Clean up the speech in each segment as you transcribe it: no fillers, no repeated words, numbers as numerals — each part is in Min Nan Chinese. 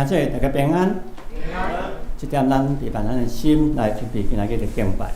兄姊，大家平安。平安。這點咱預備咱的心來準備今仔日的敬拜。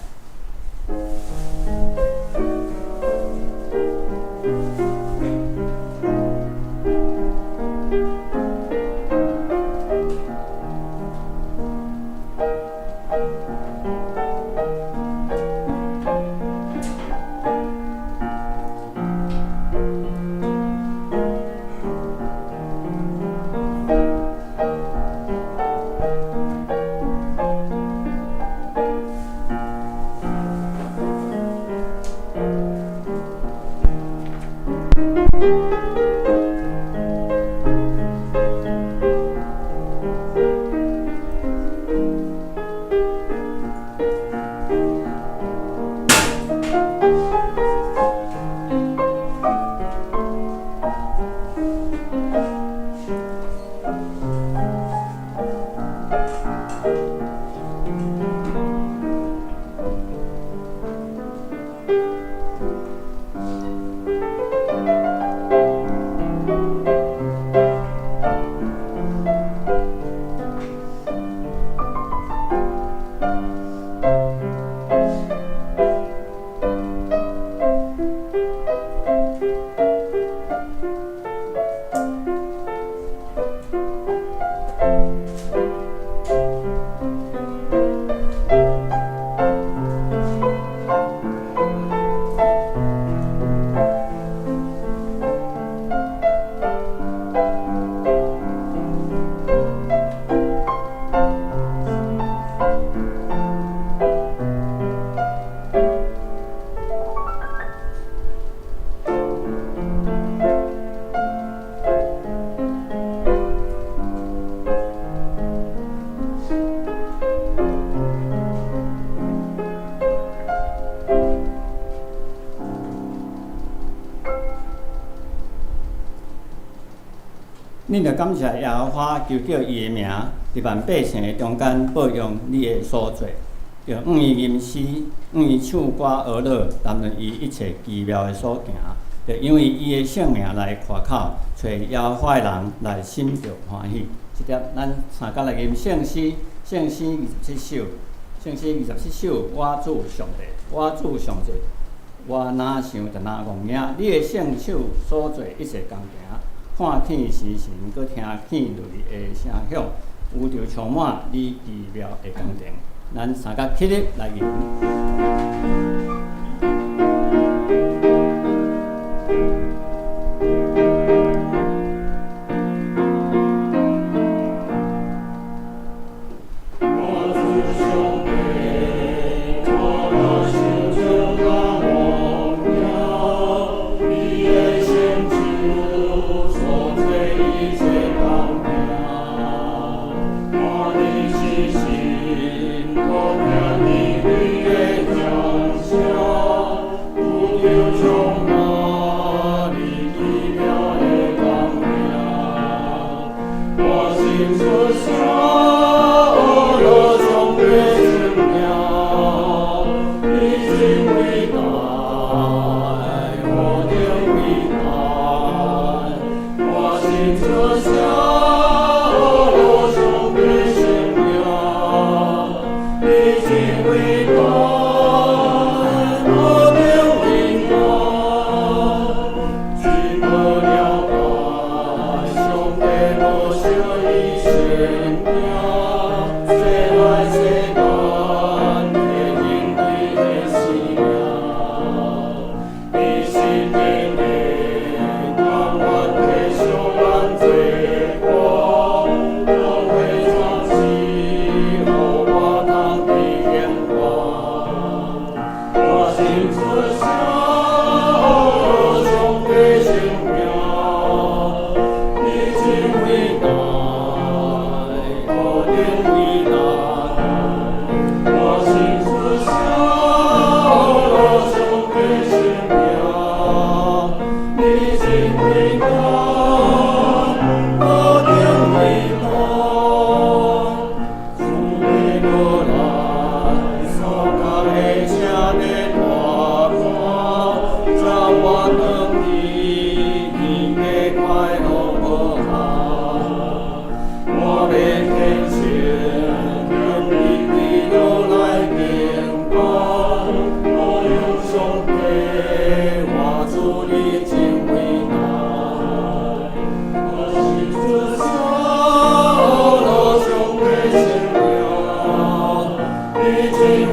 恁著感謝耶和華，求叫伊的名，佇萬百姓的中間報揚你的所做，著向伊吟詩，向伊唱歌呵樂，談論伊一切奇妙的所行，著因為伊的聖名來誇口，揣耶和華的人內心著歡喜。這點咱三工來吟聖詩，聖詩二十七首，聖詩二十七首，我主上帝，我主上帝，我若想就若戇影，你的聖手所做一切工程。看見時辰，閣聽見雷的聲響，宇宙充滿你奇妙的工程。咱三甲起立來吟。我。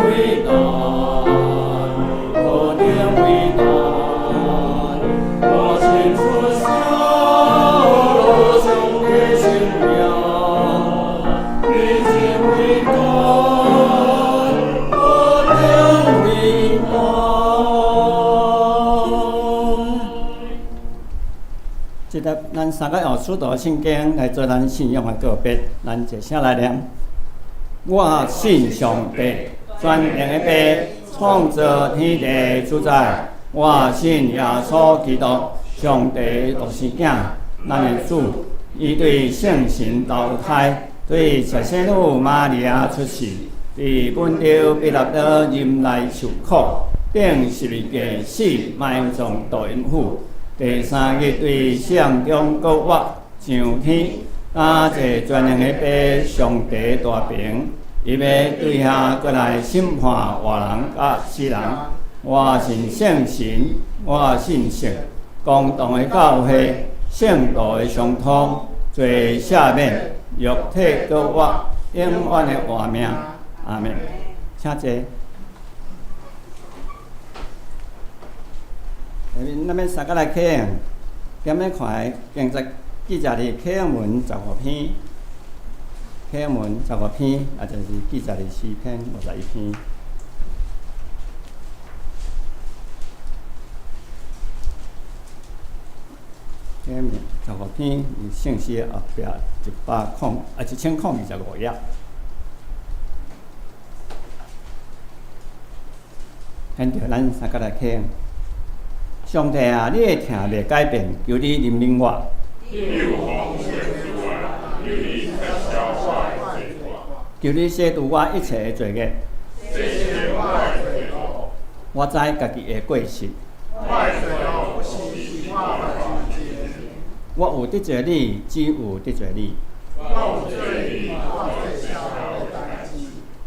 偉大，何等偉大！我親出聲，羅上帝聖名，你真偉大，何等偉大！這個咱三個用使徒信經來做咱信仰的告別，咱齊聲來念：我信上帝，全能的父，創造天地主宰。我信耶穌基督，上帝獨生囝，咱的主。伊對聖神投胎，對赤身女瑪利亞出世，佇本丟彼拉多忍耐受苦，釘十字架死，埋葬墮陰府。第三日對死人中復活，上天，駕坐全能的父上帝大爿，伊欲對遐閣來審判活人佮死人。我信聖神，我信聖公同的教會，聖徒的相通，罪赦免，肉體復活，永遠的活命。阿們。請坐。下面咱欲三個來啟用，踮咧看經節記載佇啟用文十五篇，啟用文十五篇，也就是記載佇詩篇51篇。啟用文十五篇，聖詩後壁100空啊1025頁。現在咱三個來啟用。上帝啊，你的疼袂改變，求你憐憫我。求你洗除我一切的罪孽。我知家己的過失。我有得罪你，只有得罪你。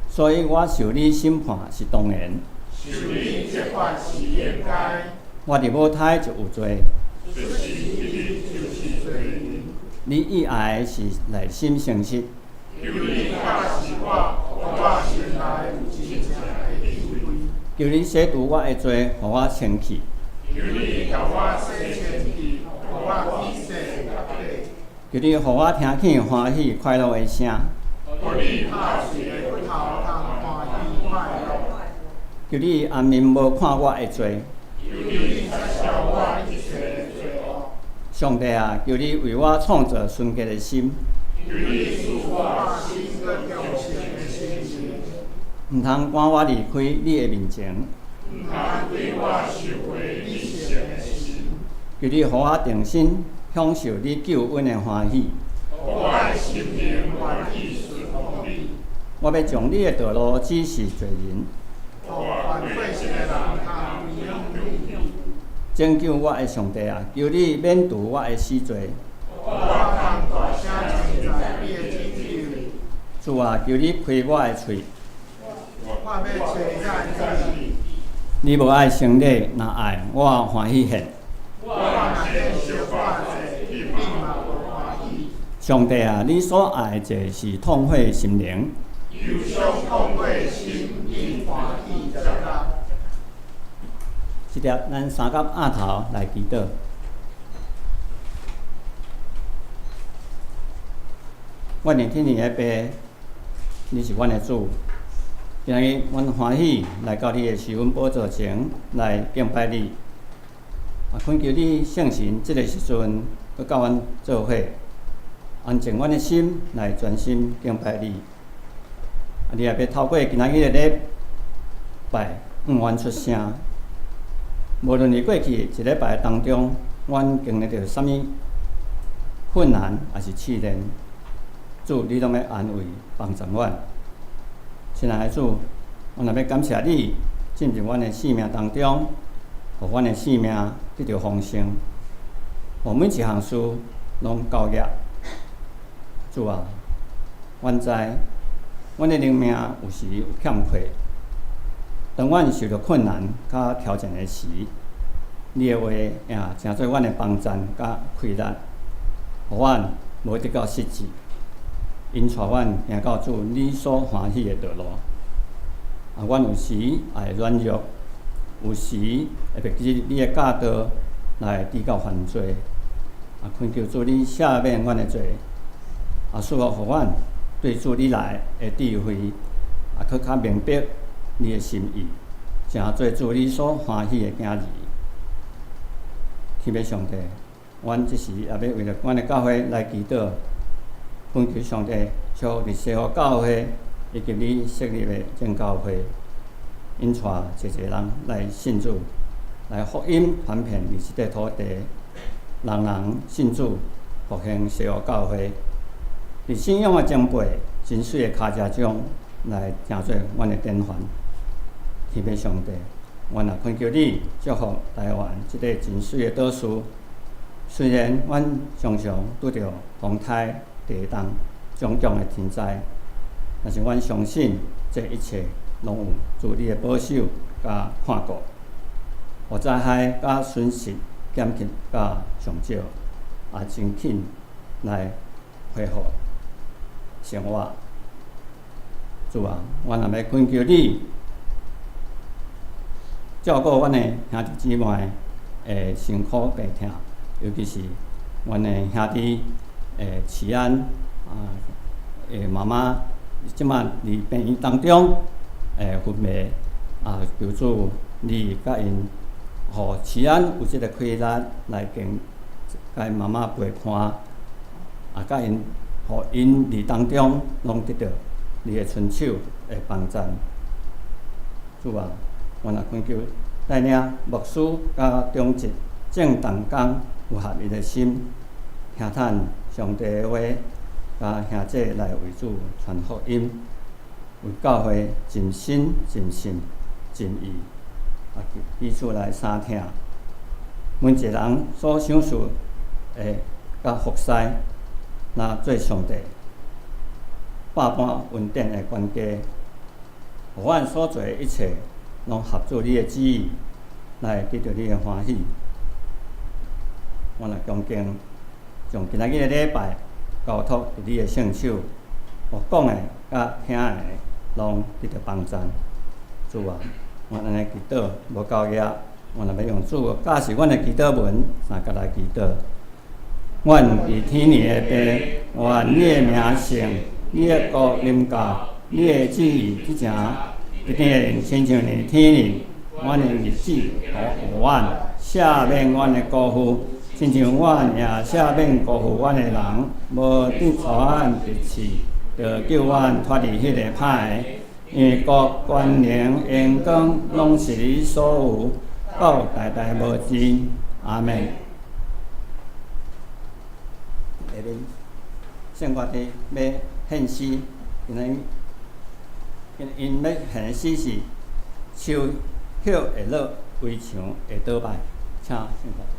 所以我受你審判是當然。我佇母胎就有罪。你意愛的是內心誠實。求你洗除我的罪，予我清氣。求你予我聽見歡喜快樂的聲。求你掩面無看我的罪。上帝啊，求你為我創造純潔的心。毋通趕我離開你的面前。求你予我重新享受你救恩的歡喜。我欲將你的道路指示罪人。拯救我的上帝啊，求你免除我的死罪。主啊，求你開我的喙。你無愛牲禮，若愛我歡喜獻。上帝啊，你所愛的祭是痛悔心靈。這粒咱三甲額頭來祈禱。阮的天父的爸，你是阮的主。今日阮歡喜來到你的施恩寶座前來敬拜你。啊，懇求你聖神這個時陣閣佮阮做伙，安靜阮的心來專心敬拜你。啊，你也欲透過今仔日的禮拜，向阮出聲。無論佇過去一禮拜當中，阮經歷著啥物困難，抑是試煉，主你攏欲安慰幫助阮。親愛的主，阮也欲感謝你進入阮的生命當中，予阮的生命得著豐盛，予每一項事攏交業。主啊，阮知阮的靈命有時有欠缺。當阮受著困難佮挑戰的時，你的話也成做阮的幫贊佮氣力，予阮無得到失志，引帶阮行到主你所歡喜的道路。阮有時也會軟弱，有時會袂記你的教導來跌到犯罪。懇求主你赦免阮的罪，賜福予阮對主你來的智慧，閣較明白你的心意，成做主你所歡喜的囝兒。天父上帝，阮這時也欲為著阮的教會來祈禱，懇求上帝祝福佇西湖教會以及你設立的正教會，引帶濟濟人來信主，來福音傳遍佇這塊土地，人人信主，復興西湖教會。佇信仰的前輩真媠的跤跡中來成做阮的典範。天父上帝，阮也懇求你祝福台灣這塊真媠的島嶼。雖然阮常常拄著風颱、地動、種種的天災，但是阮相信這一切攏有主你的保守佮看顧，予災害佮損失減去到上少，也真緊來恢復生活。主啊，阮也欲懇求你照顧阮的兄弟姊妹的辛苦病痛，尤其是阮的兄弟的慈安的媽媽，這馬佇病院當中昏迷，求主你佮𪜶，予慈安有這个氣力來經共媽媽陪伴，佮𪜶，予𪜶佇當中攏得著你的伸手的幫贊。主啊，阮也懇求帶領牧師佮長執眾同工有合一的心，聽趁上帝的話，佮兄弟來為主傳福音，為教會盡心盡性盡意，彼此來相疼。每一個人所賞賜的佮服侍，若做上帝百般恩典的管家，予阮所做的一切，攏合主你的旨意，來得著你的歡喜。阮來恭敬，將今仔日的禮拜交託佇你的聖手，我講的佮聽的，攏得著幫贊。主啊，阮按呢祈禱，無夠額，阮也欲用主教示阮的祈禱文，相共來祈禱。阮佇天裡的父，願你的名聖，你的國臨到，你的旨意執行，佇地親像佇天裡。阮的日子予阮，赦免阮的過負，親像阮也赦免辜負阮的人。無得予阮入試，著救阮脫離彼個歹的。因為國、權能、榮光，攏是你所有，到代代無盡。阿們。下面聖歌隊欲獻詩，今仔日𪜶欲獻的詩是樹葉會落，圍牆會倒敗，請聖歌隊。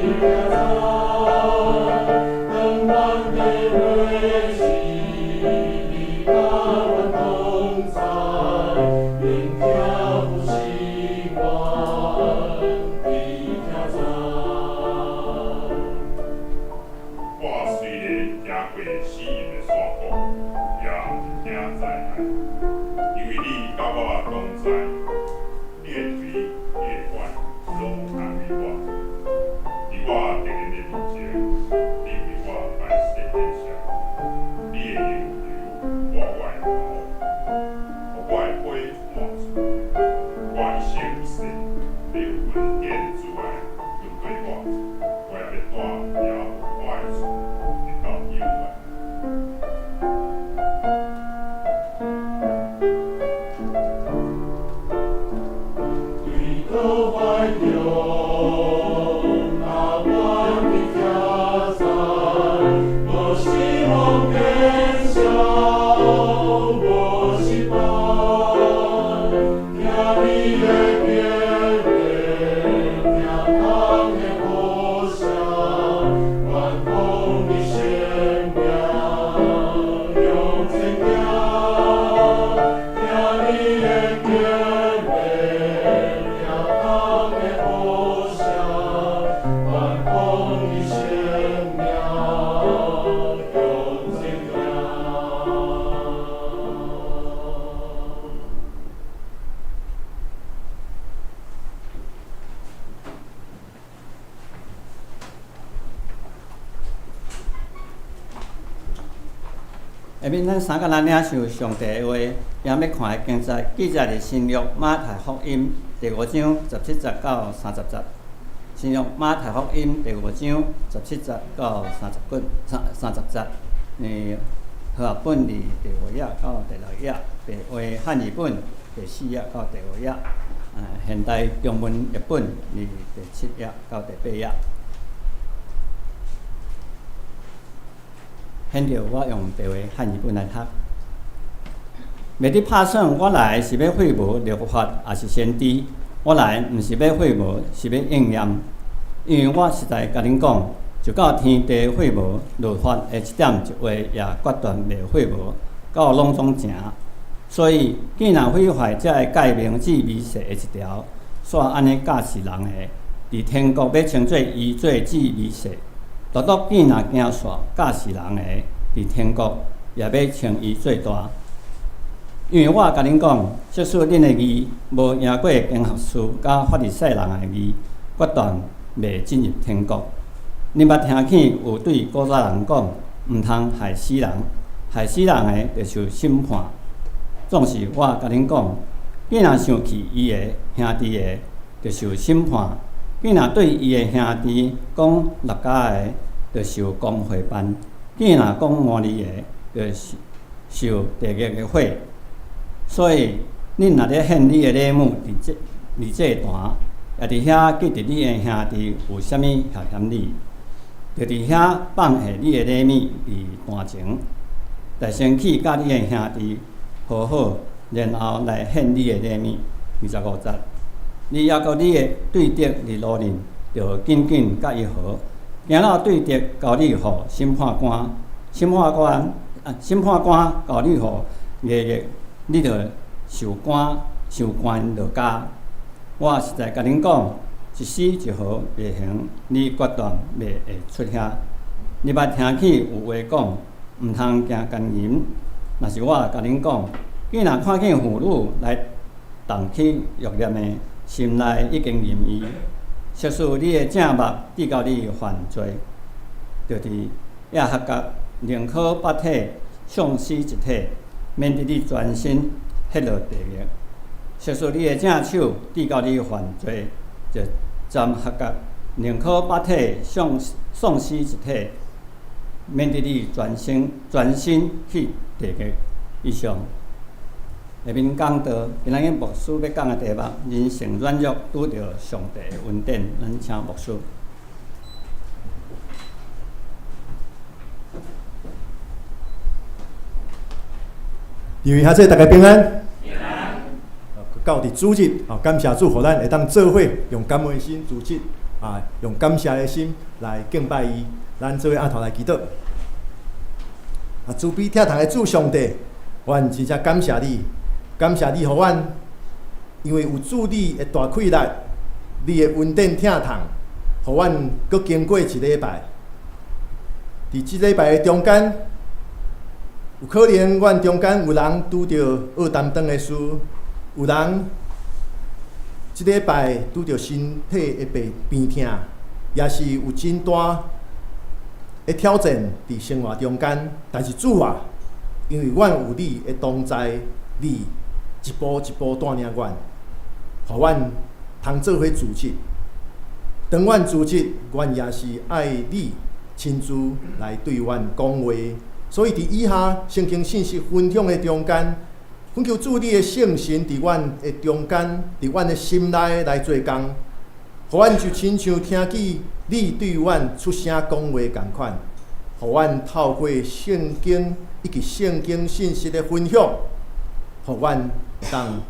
你下面咱三個來領受上帝的話，今欲看的經節記載佇新約馬太福音第五章十七節到三十節。新約馬太福音第五章十七節到三十九三三十節。和合本佇第五頁到第六頁，白話漢語本第四頁到第五頁，現代中文譯本佇第七頁到第八頁。現在我用白話漢語本來讀。袂得拍算，我來是欲廢無律法，抑是先知。我來毋是欲廢無，是欲應驗。因為我實在共恁講，就到天地廢無，律法的一點一畫也決斷袂廢無，到攏總成。所以，既若毀壞這个誡命至微細的一條，煞按呢教示人的，佇天國欲稱做伊做至微細。獨獨既若行煞教示人的，佇天國也欲稱伊做大。因為我共恁講，即使恁的義無贏過經學士佮法利賽人的義，決斷袂進入天國。恁捌聽見有對古早人講，毋通害死人，害死人的就受審判。總是我共恁講，既若生氣伊的兄弟的，就受審判。既若對伊的兄弟講抐跤的，就受公會辦；既若講魔利的，就受地獄的火。所以，恁若咧獻你的禮物佇祭壇，也佇遐記得你的兄弟有啥物欠嫌你，就佇遐放下你的禮物佇壇前，著先去佮你的兄弟和好，然後來獻你的禮物。25節。你猶閣你的對敵佇路面，著緊緊佮伊和，驚到對敵交你予審判官，審判官交你予監獄，你著受關落監。我實在共恁講，一絲一毫袂行，你決斷袂會出遐。你捌聽見有話講，毋通行姦淫。若是我共恁講，既若看見婦女來動起慾念的，心內已經淫伊。即使你的正目致到你犯罪，就佇亞哈角寧可百體喪失一體，免得你全身彼落地獄。即使你的正手致到你犯罪，就斬下角，寧可百體喪失一體，免得你全身去地獄。以上。下面講到今仔日牧師欲講的題目：人性軟弱拄著上帝的恩典。咱請牧師。弟兄姊妹，大家平安。平安。到佇主日，感謝主，予咱會當做伙用感恩的心主日啊，用感謝的心來敬拜伊。咱做伙按頭來祈禱。啊，慈悲疼痛的主上帝，阮真正感謝你，感謝你予阮，因為有主你的大氣力，你的恩典疼痛，予阮閣經過一禮拜。佇這禮拜的中間，有可能阮中間有人拄著惡擔當的事，有人這禮拜拄著身體的病痛，也是有真大的挑戰佇生活中間。但是主啊，因為阮有你的同在，你一步一步帶領阮，予阮通做伙主日。當阮主日，阮也是愛你親自來對阮講話。所以佇以下聖經信息分享的中間，懇求主你的聖神佇阮的中間，佇阮的心內來做工，予阮就親像聽見你對阮出聲講話仝款，予阮透過聖經以及聖經信息的分享，予阮會當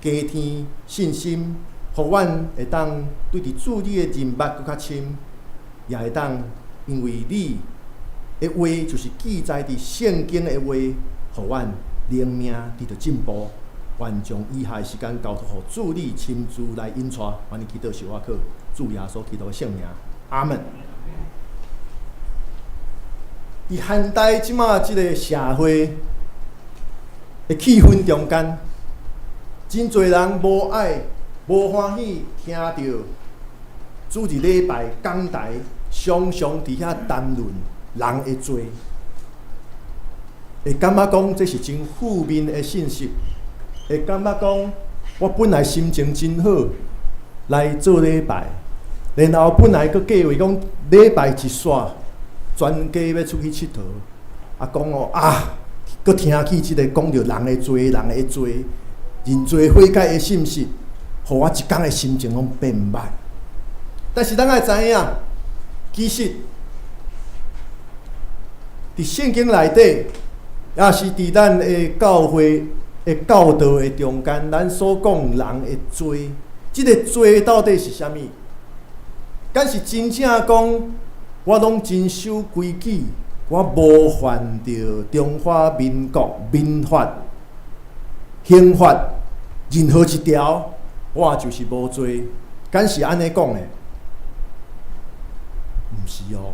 加添信心，予阮會當對佇主你的認捌閣較深，也會當因為你的話就是記載佇聖經的話，予阮靈命得著進步。願將以下的時間交託予主你親自來引帶，願你祈禱受我靠，主耶穌基督的聖名，阿門。佇現代這馬這个社會的氣氛中間，真濟人無愛、無歡喜聽著主日禮拜講台常常佇遐談論人的罪，的會感覺講這是真負面的信息，會感覺講我本來心情真好來做禮拜，然後本來閣計劃講禮拜一煞，全家欲出去𨑨迌，啊講哦啊，閣聽起這个講著人的罪，人的罪，認罪悔改的信息，予我一工的心情攏變歹。但是咱愛知影，其實佇聖經內底，抑是佇咱的教會的教導的中間，咱所講人的罪，這个罪到底是啥物？敢是真正講，我攏真守規矩，我無犯著中華民國民法、刑法任何一條，我就是無罪。敢是按呢講的？毋是哦，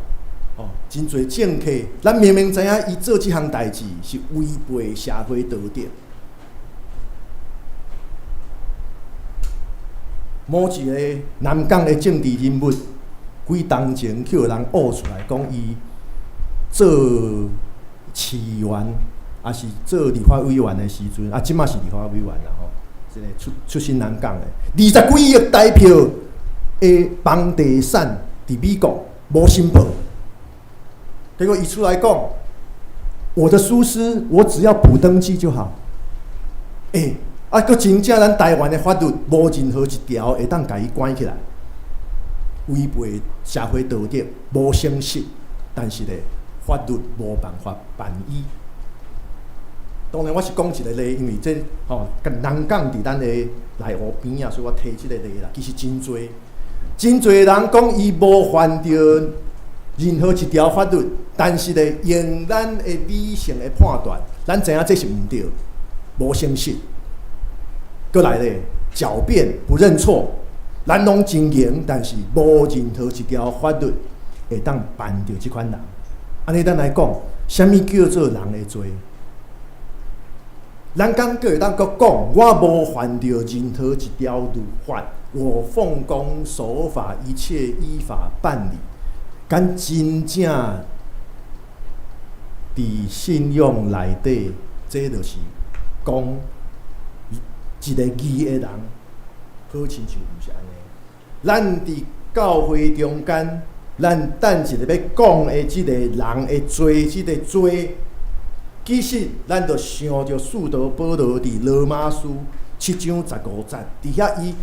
哦，真濟政客，咱明明知影伊做這項代誌是違背社會道德。某一个南港的政治人物，幾冬前去予人挖出來講，伊做市議員，抑是做立法委員的時陣，啊，這馬是立法委員啦吼，這个出身南港的，20幾億台票的房地產佇美國無申報，結果伊出來講，我的疏失，我只要補登記就好。欸，啊，閣真正咱台灣的法律無任何一條會當共伊關起來，違背社會道德，無誠實，但是咧，法律無辦法辦伊。當然，我是講一個例，因為這吼佮南港佇咱的內湖邊仔，所以我提這个例啦。其實真濟，真濟人講伊無犯著任何一條法律，但是咧，用咱的理性的判斷，咱知影這是毋對，無誠實。閣來咧，狡辯不認錯，咱攏真閒，但是無任何一條法律會當辦著這款人。按呢，咱來講，啥物叫做人的罪？咱敢閣會當閣講，我無犯著任何一條律法，我奉公守法，一切依法辦理。敢真正佇信仰內底，這就是講一个義的人，好親像毋是按呢。咱佇教會中間，咱等一下欲講的這个人的罪，這个罪，其實咱就想著使徒保羅佇羅馬書7章15節，佇遐伊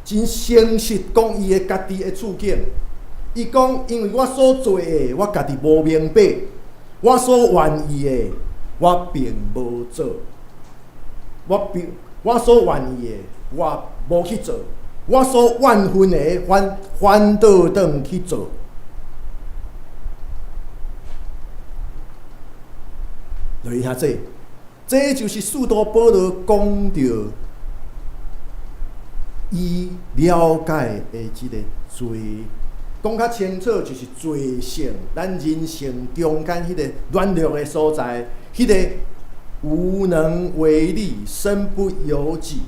真誠實講伊的家己的處境。伊講，因為我所做的，我家己無明白；我所願意的，我並無做；我所願意的，我無去做；我所怨恨的，反倒轉去做。落去遐這，這就是使徒保羅講著伊了解的這个罪。講較清楚，就是罪性，咱人性中間彼個軟弱的所在，彼個無能為力、身不由己。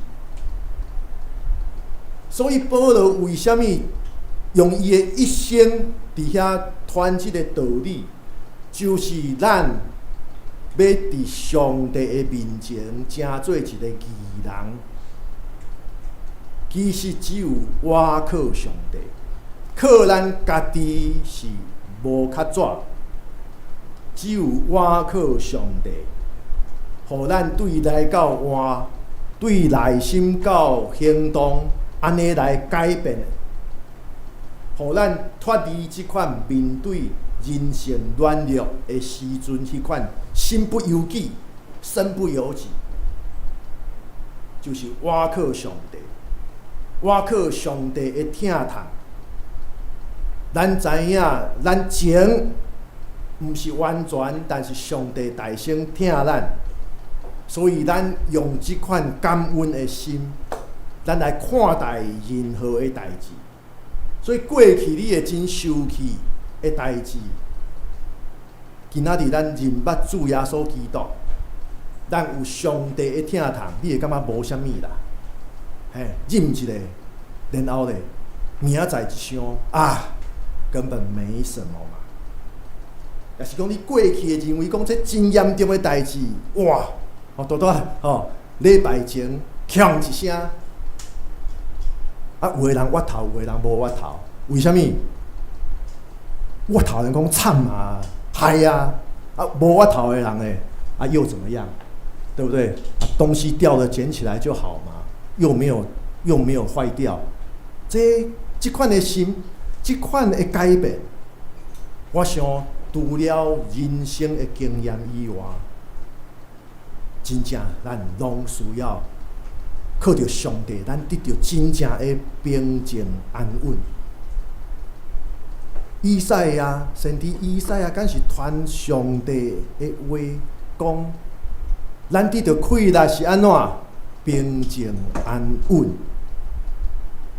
所以保羅為啥物用伊的一生佇遐傳這个道理，就是咱欲佇上帝的面前成做一个義人，其實只有倚靠上帝。靠咱家己是無較紙，只有倚靠上帝，予咱對內到外，對內心到行動，按呢來改變，予咱脫離這款面對人性軟弱的時陣，彼款身不由己、身不由己，就是倚靠上帝，倚靠上帝的疼痛。咱知影，咱情毋是完全，但是上帝大聲疼咱，所以咱用這款感恩的心，咱來看待任何的代誌。所以過去你會真生氣的代誌，今仔日咱認捌主耶穌基督，咱有上帝的疼痛，你會感覺無啥物啦。嘿，忍一下，然後咧，明仔載一想啊，根本沒什麼嘛。也是講你過去的認為講這真嚴重的代誌，哇！吼，拄拄吼，禮拜前鏘一聲，啊，有的人越頭，有的人無越頭，為啥物？越頭人講慘啊，害啊，啊，無越頭的人咧，啊，又怎麼樣？對不對？啊，東西掉了撿起來就好嘛，又沒有壞掉。這款的心，這款的改變，我想除了人生的經驗以外，真正咱攏需要靠著上帝，咱得著真正的平靜安穩。以賽亞，先知以賽亞，敢是傳上帝的話講，咱得著氣力是按怎？平靜安穩。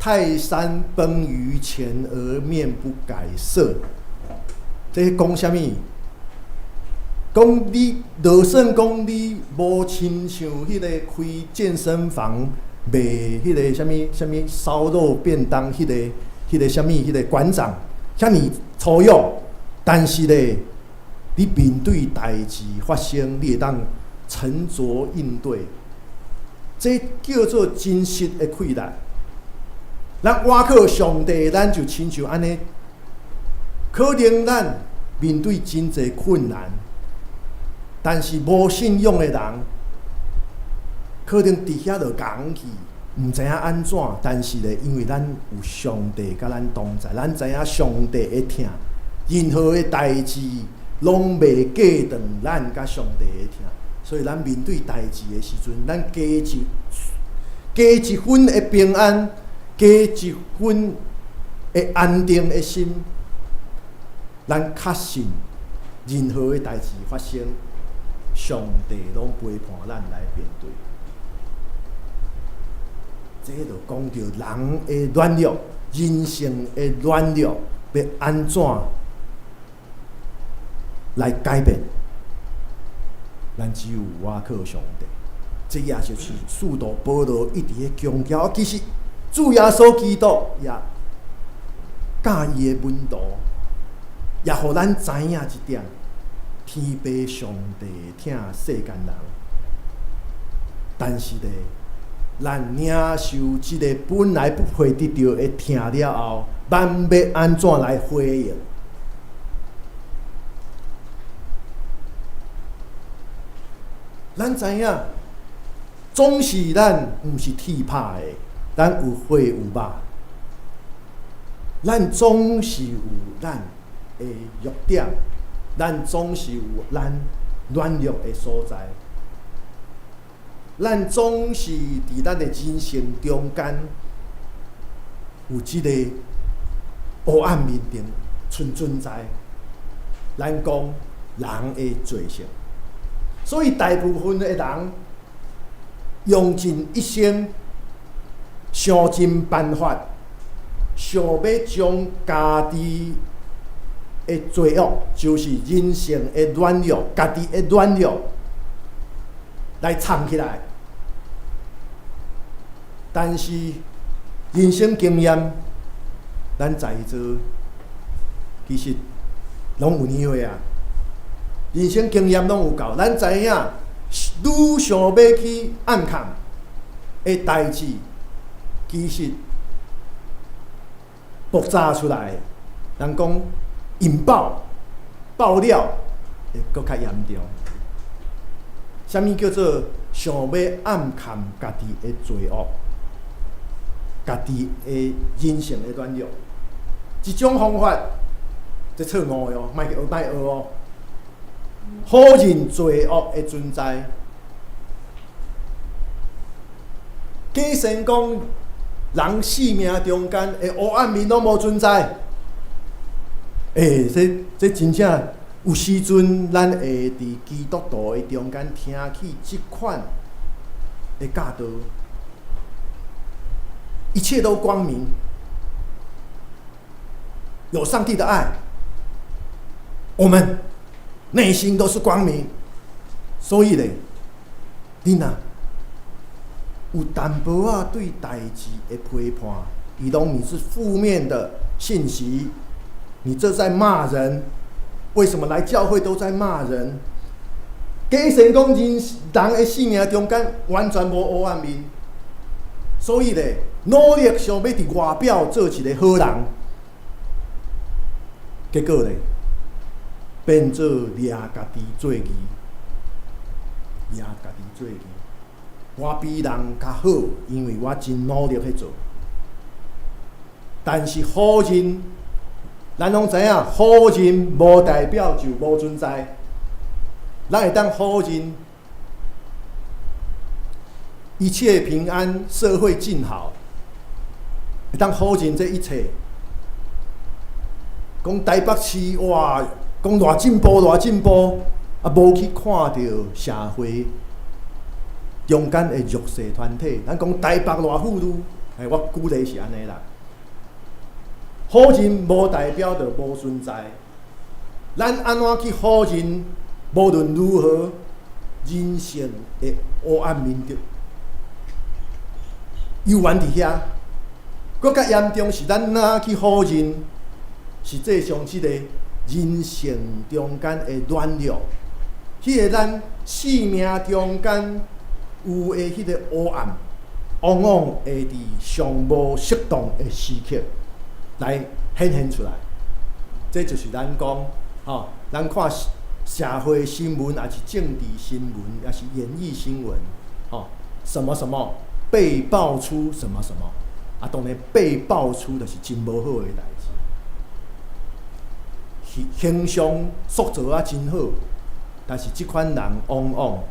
泰山崩於前而面不改色，這講啥物？講你，就算講你無親像彼個開健身房賣彼個啥物啥物燒肉便當彼個啥物彼個館長遐爾粗勇，但是咧，你面對代誌發生，你會當沉著應對，這叫做真實的氣力。咱倚靠上帝，咱就親像按呢，可能咱面對真濟困難，但是無信仰的人，可能佇遐就戇去，毋知影按怎。但是咧，因為咱有上帝佮咱同在，咱知影上帝的疼，任何的代誌攏袂隔斷咱佮上帝的疼。所以咱面對代誌的時陣，咱加一分的平安，加一分的安定的心，咱確信任何的代誌發生，上帝攏陪伴咱來面對。這就講著人的軟弱，人性的軟弱，欲按怎來改變？咱只有倚靠上帝。這也就是使徒保羅一直咧強調。其實主耶穌基督也教伊的門徒，也予咱知影一點：天父上帝疼世間人，但是咧，咱領受這个本來不配得著的疼了後，咱欲按怎來回應？咱知影，總是咱毋是鐵拍的，咱有血有肉，咱總是有咱的弱點，咱總是有咱軟弱的所在，咱總是佇咱的人生中間有這个黑暗面頂存存在。咱講人的罪性，所以大部分的人用盡一生，想盡辦法，想欲將家己的罪惡，就是人性的軟弱，家己的軟弱來藏起來。但是人生經驗，咱在座其實攏有年歲啊，人生經驗攏有夠，咱知影，愈想欲去暗藏的代誌，其實爆炸出來，人講引爆、爆料會閣較嚴重。啥物叫做想欲暗藏家己的罪惡、家己的人性的軟弱？一種方法，這錯誤的哦，莫去學，莫學哦。否認罪惡的存在，假先講人生命中間的黑暗面攏無存在。欸，這真正有時陣，咱會佇基督徒的中間聽起這款的教導，一切都光明，有上帝的愛，我們內心都是光明，所以咧，你若有淡薄仔對代誌的批判，伊攏你是負面的信息，你這在罵人，為什麼來教會都在罵人？假設講人人的生命中間完全無黑暗面，所以咧，努力想欲佇外表做一個好人，結果咧，變做掠家己做義，掠家己做義。我比人較好，因為我真努力去做。但是否認，咱攏知影，否認無代表就無存在。咱會當否認一切平安，社會靜好，會當否認這一切。講台北市哇，講偌進步偌進步，啊，無去看著社會中間的弱勢團體。咱講台北偌富裕，欸，我舉例是按呢啦。否認無代表就無存在。咱按怎去否認？無論如何，人性的黑暗面就猶原佇遐。閣較嚴重是咱若去否認，實際上這個人性中間的軟弱，彼個咱生命中間有的彼個黑暗，往往會佇上無適當的時刻來顯現出來。這就是咱講，吼，咱看社會新聞，抑是政治新聞，抑是演藝新聞，吼，什麼什麼被爆出什麼什麼，啊，當然被爆出就是真無好的代誌。形象塑造啊真好，但是這款人往往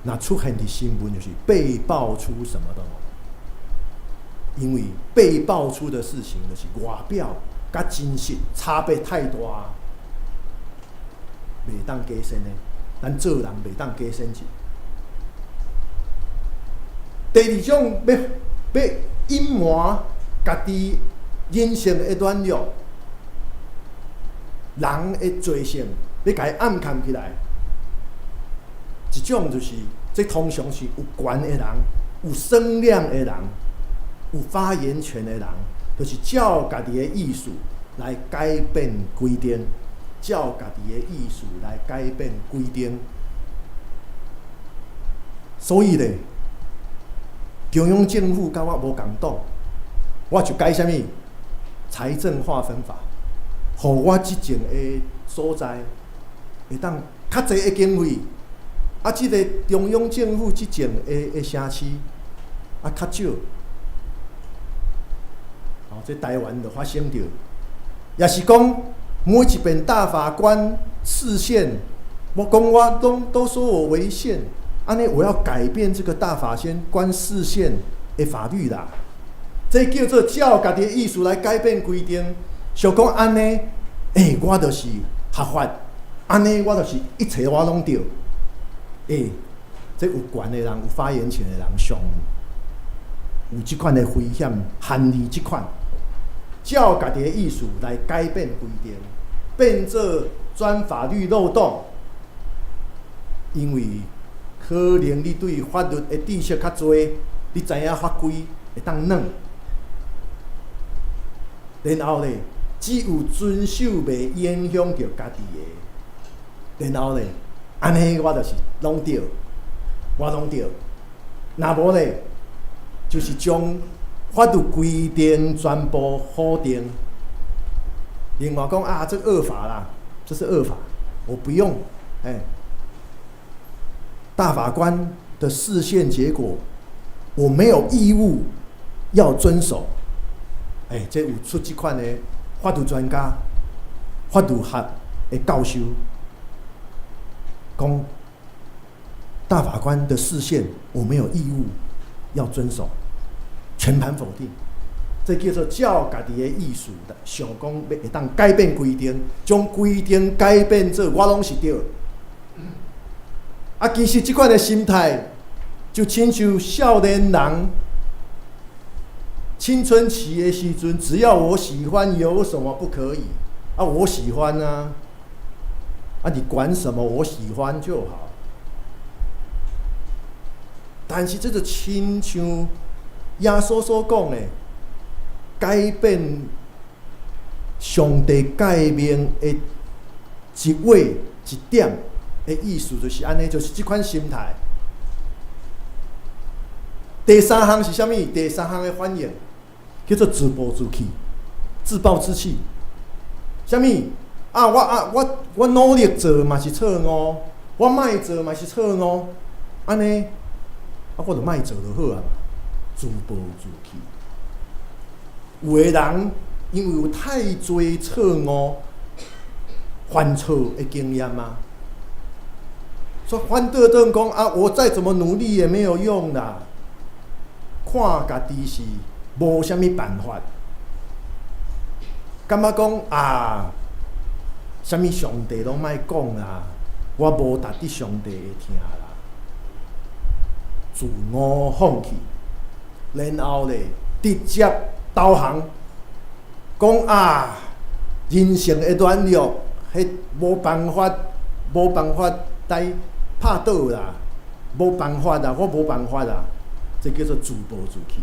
若出現佇新聞，就是被爆出什麼的，因為被爆出的事情就是外表佮真實差別太大，袂當假身的，咱做人袂當假身質。第二種欲欲隱瞞家己人性的軟弱，人的罪性，欲共伊掩藏起來。一種就是，這通常是有權的人、有聲量的人、有發言權的人，就是照家己的意思來改變規定，照家己的意思來改變規定。所以咧，中央政府佮我無仝黨，我就改啥物財政劃分法，予我執政的所在會當較濟的經費，啊，這个中央政府執政的的城市啊較少。哦，這台灣就發生著，也是講每一遍大法官釋憲，我講我攏都說我違憲，按呢我要改變這個大法官釋憲的法律啦。這叫做照家己的意思來改變規定，想講按呢，欸，我就是合法，按呢我就是一切我攏對。欸，這有權的人、有發言權的人上有這款的危險，陷入這款，照家己的意思來改變規定，變做鑽法律漏洞，因為可能你對法律的知識較濟，你知影法規會當軟。然後咧，只有遵守袂影響著家己的，然後咧，按呢我就是攏對，我攏對。若無咧，就是將法律規定全部否定。另外講啊，這惡法啦，這是惡法，我不用。欸，大法官的釋憲結果，我沒有義務要遵守。欸，這有出這款的法律專家、法律學的教授，講大法官的釋憲，我沒有義務要遵守，全盤否定。這叫做照家己的意思，想講欲會當改變規定，將規定改變做我攏是對。啊，其實這款的心態，就親像少年人青春期的時陣，只要我喜歡，有什麼不可以？啊，我喜歡啊！啊，你管什麼？我喜歡就好。但是這就親像耶穌所講的，改變上帝誡命的一畫一點的意思就是按呢，就是這款心態。第三項是啥物？第三項的反應叫做自暴自棄、自暴自棄。啥物？啊，我啊，我努力做嘛是錯誤，我莫做嘛是錯誤，按呢，啊，我就莫做就好啊。自暴自棄。有的人因為有太濟錯誤、犯錯的經驗啊，所以反倒轉講啊，我再怎麼努力也沒有用啦。看家己是無啥物辦法，感覺講啊，啥物上帝攏莫講啦，我無值得上帝的疼啦，自我放棄，然後咧直接投降，講啊，人性的軟弱，彼無辦法，無辦法來拍倒啦，無辦法啦，我無辦法啦，這叫做自暴自棄。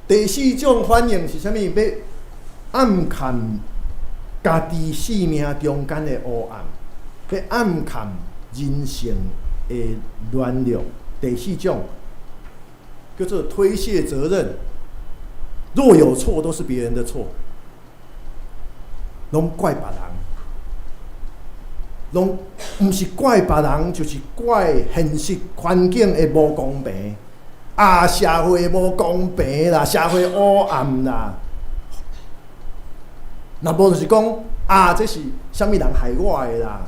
第四種反應是啥物？欲掩蓋家己生命中間的黑暗，欲掩蓋人性的軟弱。第四種叫做推卸責任，若有錯都是別人的錯，攏怪別人，攏毋是怪別人，就是怪現實環境的無公平。啊，社會無公平啦，社會黑暗啦。若無就是講啊，這是啥物人害我的啦，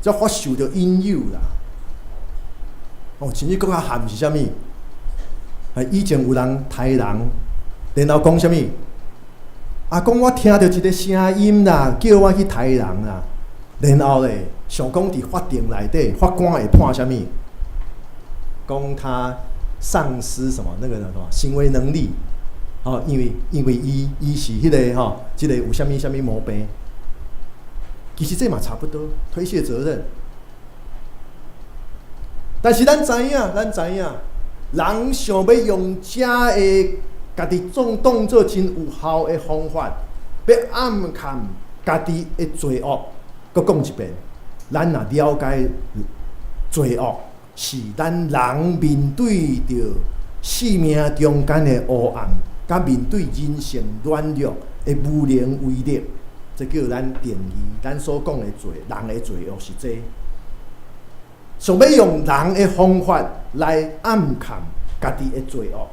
才發受著引誘啦。哦，甚至閣較慘是啥物？啊，以前有人刣人，然後講啥物？啊，講我聽著一个聲音啦，叫我去刣人啦。然後咧，想講佇法庭內底，法官會判啥物？講他喪失什麼那個什麼行為能力，哦，因為伊是彼个吼，這個有啥物啥物毛病。其實這嘛差不多，推卸責任。但是咱知影，咱知影，人想欲用這个家己總當做真有效的方法，欲掩蓋家己的罪惡。閣講一遍，咱若了解罪惡是咱人面對著生命中間的黑暗，佮面對人性軟弱的無能為力，這叫咱定義，咱所講的罪，人的罪惡是這。想欲用人的方法來掩蓋家己的罪惡，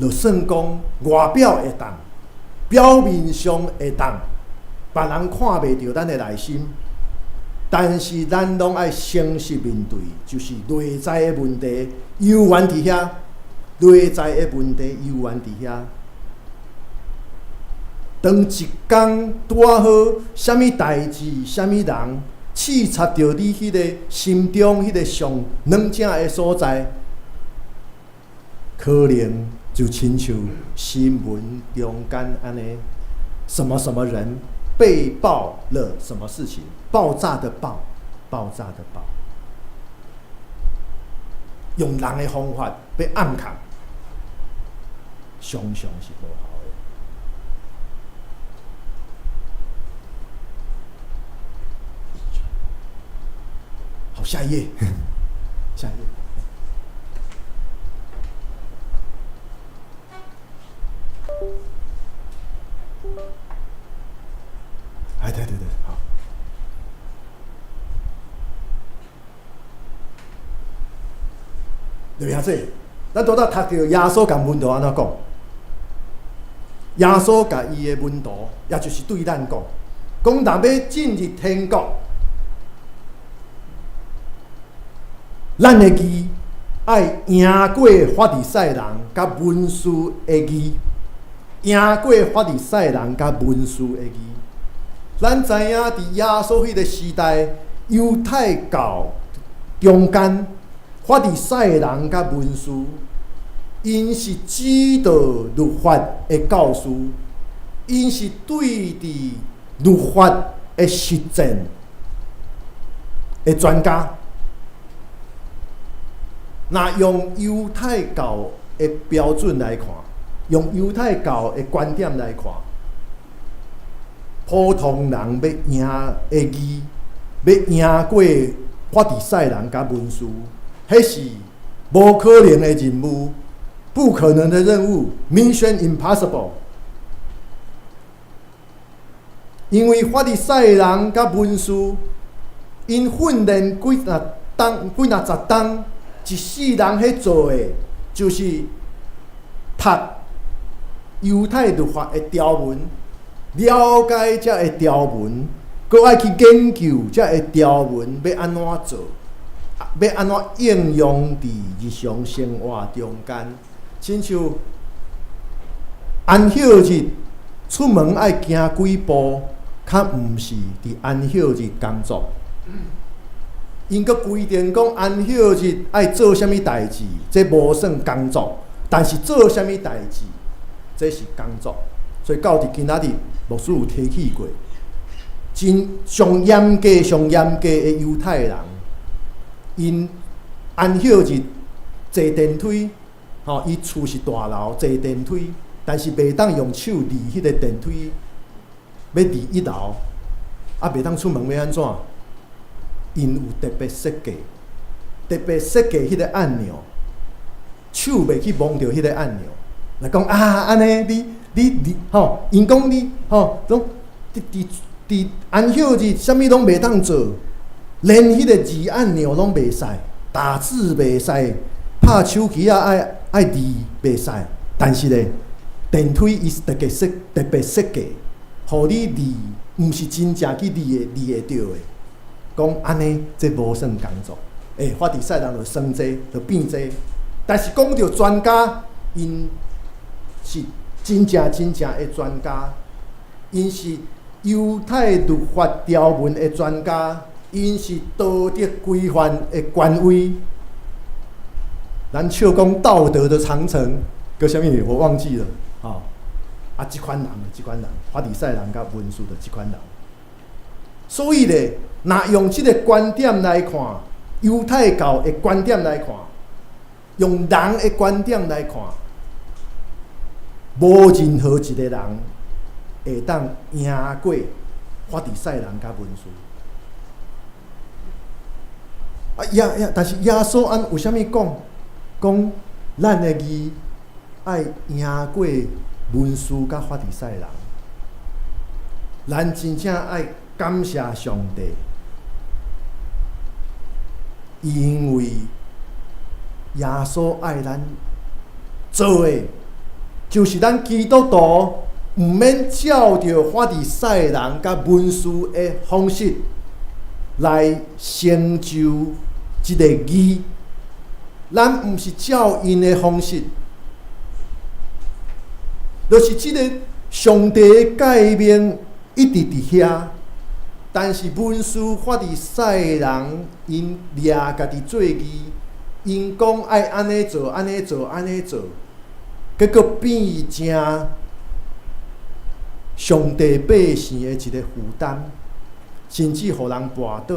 就算講外表會當，表面上會當，別人看袂著咱的內心，但是咱攏愛誠實面對，就是內在的問題猶原佇遐，內在的問題猶原佇遐。當一工拄仔好，啥物代誌，啥物人刺插著你彼个心中彼个上軟正的所在，可能就親像新聞中間按呢，什麼什麼人被爆了什麼事情，爆炸的爆，爆炸的爆，用人的方法欲掩蓋，常常是無效的。好，下一頁，下一頁。哎，對對對，好。對啊，這咱拄才讀著耶穌共門徒按怎講？耶穌共伊的門徒，也就是對咱講，講若欲進入天國，咱的義愛贏過法利賽人佮文士的義，贏過法利賽人佮文士的義。咱知影佇耶穌彼个時代，猶太教中間法利賽人佮文士，𪜶是指導律法的教師，𪜶是對佇律法的實踐的專家。若用猶太教的標準來看，用猶太教的觀點來看，普通人欲贏的義，欲贏過法利賽人佮文士，彼是無可能的任務，不可能的任務，Mission Impossible。因為法利賽人佮文士，𪜶訓練幾若冬、幾若十冬，一世人彼做的，就是讀猶太律法的條文，了解這个條文，閣愛去研究這个條文欲按怎做，欲按怎應用佇日常生活中間。親像安息日出門愛行幾步，較毋是佇安息日工作。𪜶閣規定講安息日愛做啥物代誌，這無算工作；但是做啥物代誌，這是工作。所以到佇今仔日，牧師有提起過，真上嚴格、上嚴格的猶太人，𪜶安息日坐電梯，吼，伊厝是大樓，坐電梯，但是袂當用手離彼个電梯，欲離一樓，啊，袂當出門欲按怎？𪜶有特別設計，特別設計彼个按鈕，手袂去摸著彼个按鈕，來講啊，按呢你你你吼，𪜶講你吼，攏佇佇佇安息日啥物攏袂當做，連彼个字按鈕攏袂使，打字袂使，拍手機仔愛愛字袂使，但是咧，電梯伊是特別設計，予你字毋是真正去字會字會著的。講按呢，這無算工作。欸，法利賽人就算這，就變這。但是講著專家，𪜶是真正真正的專家，𪜶是猶太律法條文的專家，𪜶是道德規範的權威。咱笑講道德的長城，閣啥物我忘記了。吼，啊，這款人，這款人，法利賽人佮文士就這款人。所以咧，若用這个觀點來看，猶太教的觀點來看，用人的觀點來看，無任何一个人會當贏過法利賽人佮文士。啊，耶，但是耶穌按為啥物講？講咱的義愛贏過文士佮法利賽人，咱真正愛感謝上帝，因為耶穌愛咱做的，就是咱基督徒毋免照著法利賽人佮文士的方式來成就這个義，咱毋是照𪜶的方式，就是這个上帝的誡命一直佇遐。但是文士法利賽人𪜶掠家己做義，𪜶講愛按呢做，按呢做，按呢做，結果變成上帝百姓的一个負擔，甚至予人跋倒。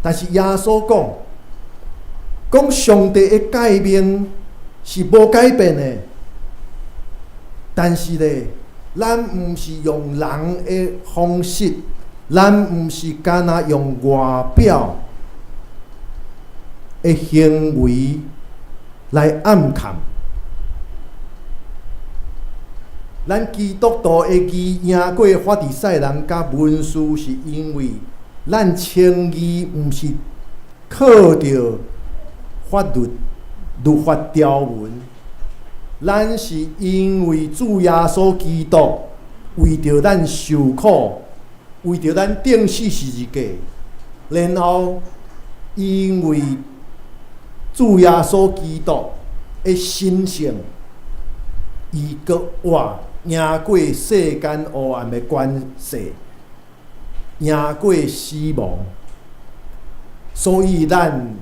但是耶穌講，講上帝的誡命是無改變的，但是咧，咱毋是用人的方式。咱毋是干焦用外表的行為來掩蓋。咱基督徒的義贏過法利賽人佮文士，是因為咱稱義毋是靠著法律律法條文，咱是因為主耶穌基督為著咱受苦，為著咱釘死十字架，然後因為主耶穌基督的神聖，伊閣活贏過世間黑暗的權勢，贏過死亡。所以咱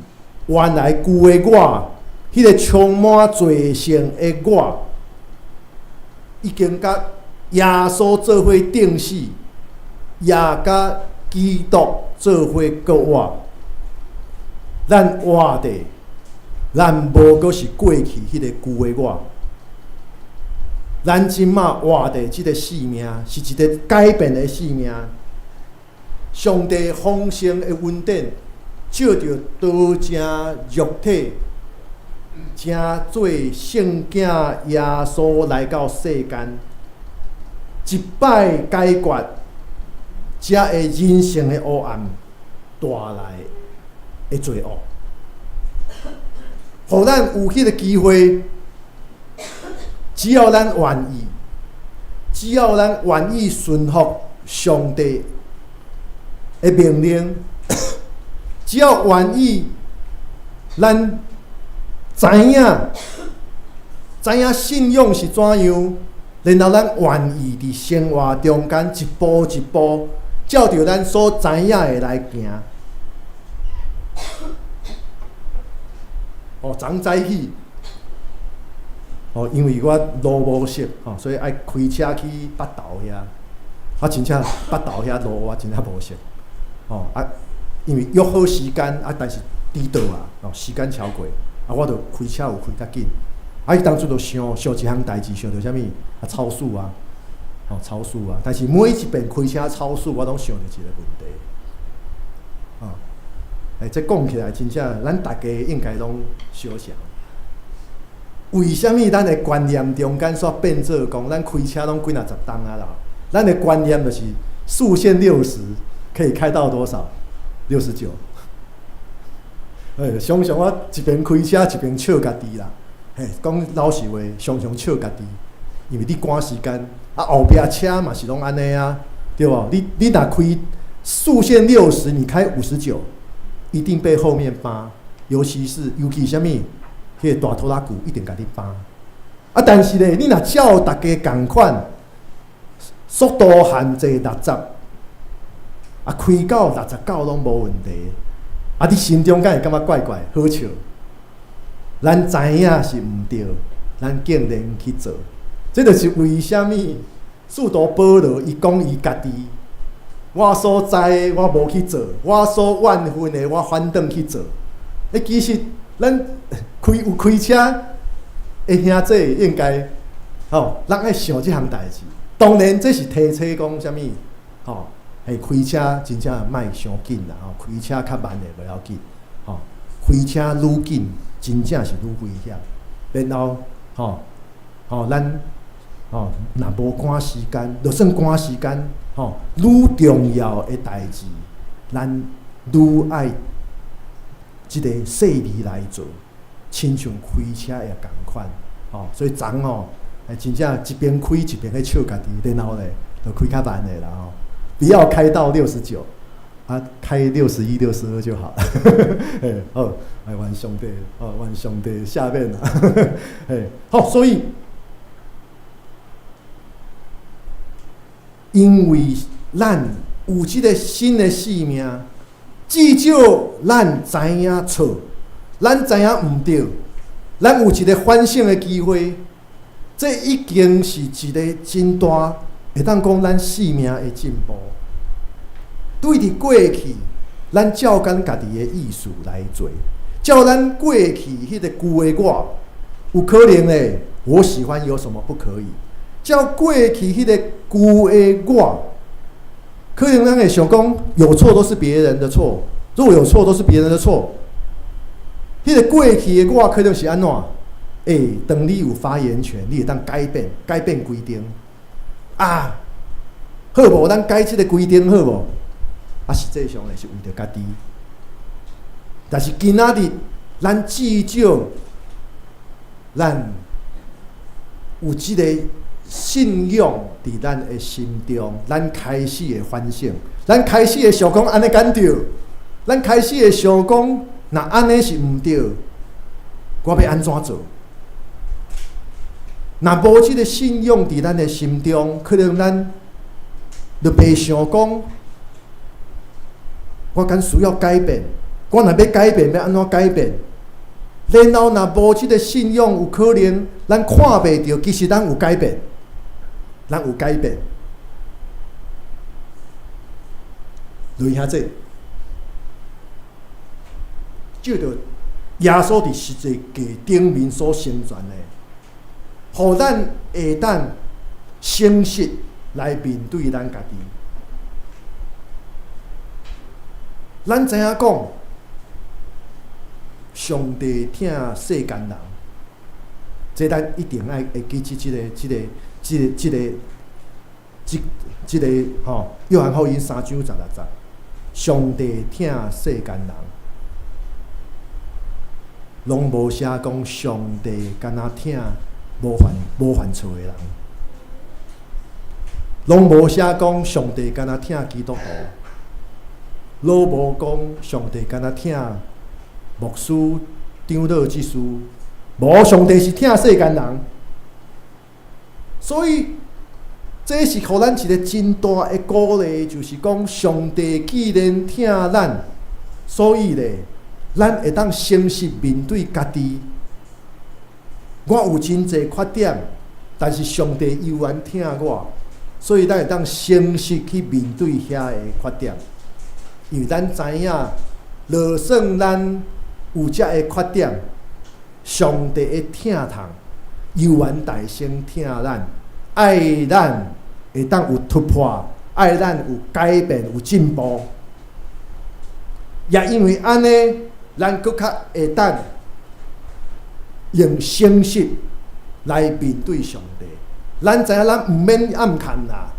原來舊的我，彼个充滿罪性的我，已經佮耶穌做伙釘死，也佮基督做伙復活。咱活的，咱無閣是過去彼个舊的我。咱這馬活佇這个生命是一个改變的生命。上帝豐盛的恩典，照著道成肉體，成做聖囝耶穌來到世間，一擺解決這个人性的黑暗帶來的罪惡，予咱有彼个機會，只要咱願意，只要咱願意順服上帝的命令，只要願意，咱知影知影信仰是怎樣，然後咱願意佇生活中間一步一步，照著咱所知影的來行。哦，昨早起，哦，因為我路無熟，吼，所以愛開車去北投遐。啊，真正北投遐路我真正無熟，吼啊，因為約好時間啊，但是遲到啊，哦，時間超過，啊，我就開車有開較緊。啊，伊當初就想想一項代誌，想著啥物啊，超速啊，吼，超速啊。但是每一遍開車超速，我攏想著一個問題，啊。欸，這講起來真正，咱大家應該攏相像。為啥物咱的觀念中間煞變做講，咱開車攏幾若十冬啊啦？咱的觀念就是速限六十，可以開到多少？69。欸，常常我一邊開車一邊笑家己啦。嘿，講老實話，常常笑家己，因為你趕時間，啊後壁車嘛是攏按呢啊，對無？你若開速限六十，你開59。一定被後面扒，尤其是尤其啥物，彼個大拖拉庫一定共你扒。啊，但是咧，你若照逐家仝款，速度限制六十，啊，開到69攏無問題。啊，你心中敢會感覺怪怪，好笑？咱知影是毋對，咱竟然去做，這就是為啥物使徒保羅伊講伊家己。我所知的我無去做，我所怨恨的我反轉去做。欸，其實咱開有開車的兄弟應該吼，咱愛想這項代誌。當然，這是提醒講啥物吼？欸，開車真正莫傷緊啦吼，開車較慢的無要緊吼，開車愈緊真正是愈危險。然後吼吼，咱吼若無趕時間，就算趕時間。吼，愈重要的代誌，咱愈愛這个細膩來做，親像開車也仝款，吼，所以昨吼，欸，真正一邊開一邊咧笑家己，然後咧就開較慢的啦吼，不要開到69，啊，開61、62就好。嘿，好，來願上帝，哦，願上帝赦免啦。嘿，好，所以。因為咱有這個新的生命，至少咱知影錯，咱知影毋對，咱有一個反省的機會，這已經是一個真大，會當講咱生命的進步。對佇過去，咱照咱家己的意思來做，照咱過去彼個舊的我，有可能咧，我喜歡有什麼不可以？照過去彼個舊的我，可能咱會想講，有錯都是別人的錯，若有錯都是別人的錯。彼個過去的我可能是按怎？欸，當你有發言權，你會當改變，改變規定啊，好無？咱改這個規定好無？啊，實際上咧是為著家己。但是今仔日，咱至少，咱有這個信仰佇咱的心中，咱開始會反省，咱開始會想講按呢敢對，咱開始會想講，若按呢是毋對，我欲按怎做？若無這個信仰佇咱的心中，可能咱就袂想講，我敢需要改變，我若欲改變，欲按怎改變？然後若無這個信仰，有可能咱看袂著，其實咱有改變，咱有改變。雷兄弟，照著耶穌佇十字架頂面所成全的，予咱會當誠實來面對咱家己。咱知影講，上帝疼世間人，這咱一定愛會記起這个、這個、這個、這個、這、這个吼。約翰福音3章16節，上帝疼世間人，攏無寫講上帝敢若疼無犯錯的人，攏無寫講上帝敢若疼基督徒，攏無講上帝敢若疼牧師、長老、執事，無，上帝是疼世間人，所以這是予咱一個真大的鼓勵，就是講上帝既然疼咱，所以咧，咱會當誠實面對家己。我有真濟缺點，但是上帝猶原疼我，所以咱會當誠實去面對遐个缺點，因為咱知影，就算咱有遮个缺點，上帝的疼痛猶原大聲疼咱，愛咱會當有突破，愛咱有改變、有進步。也因為按呢，咱閣較會當用誠實來面對上帝。咱知影咱毋免暗崁啦，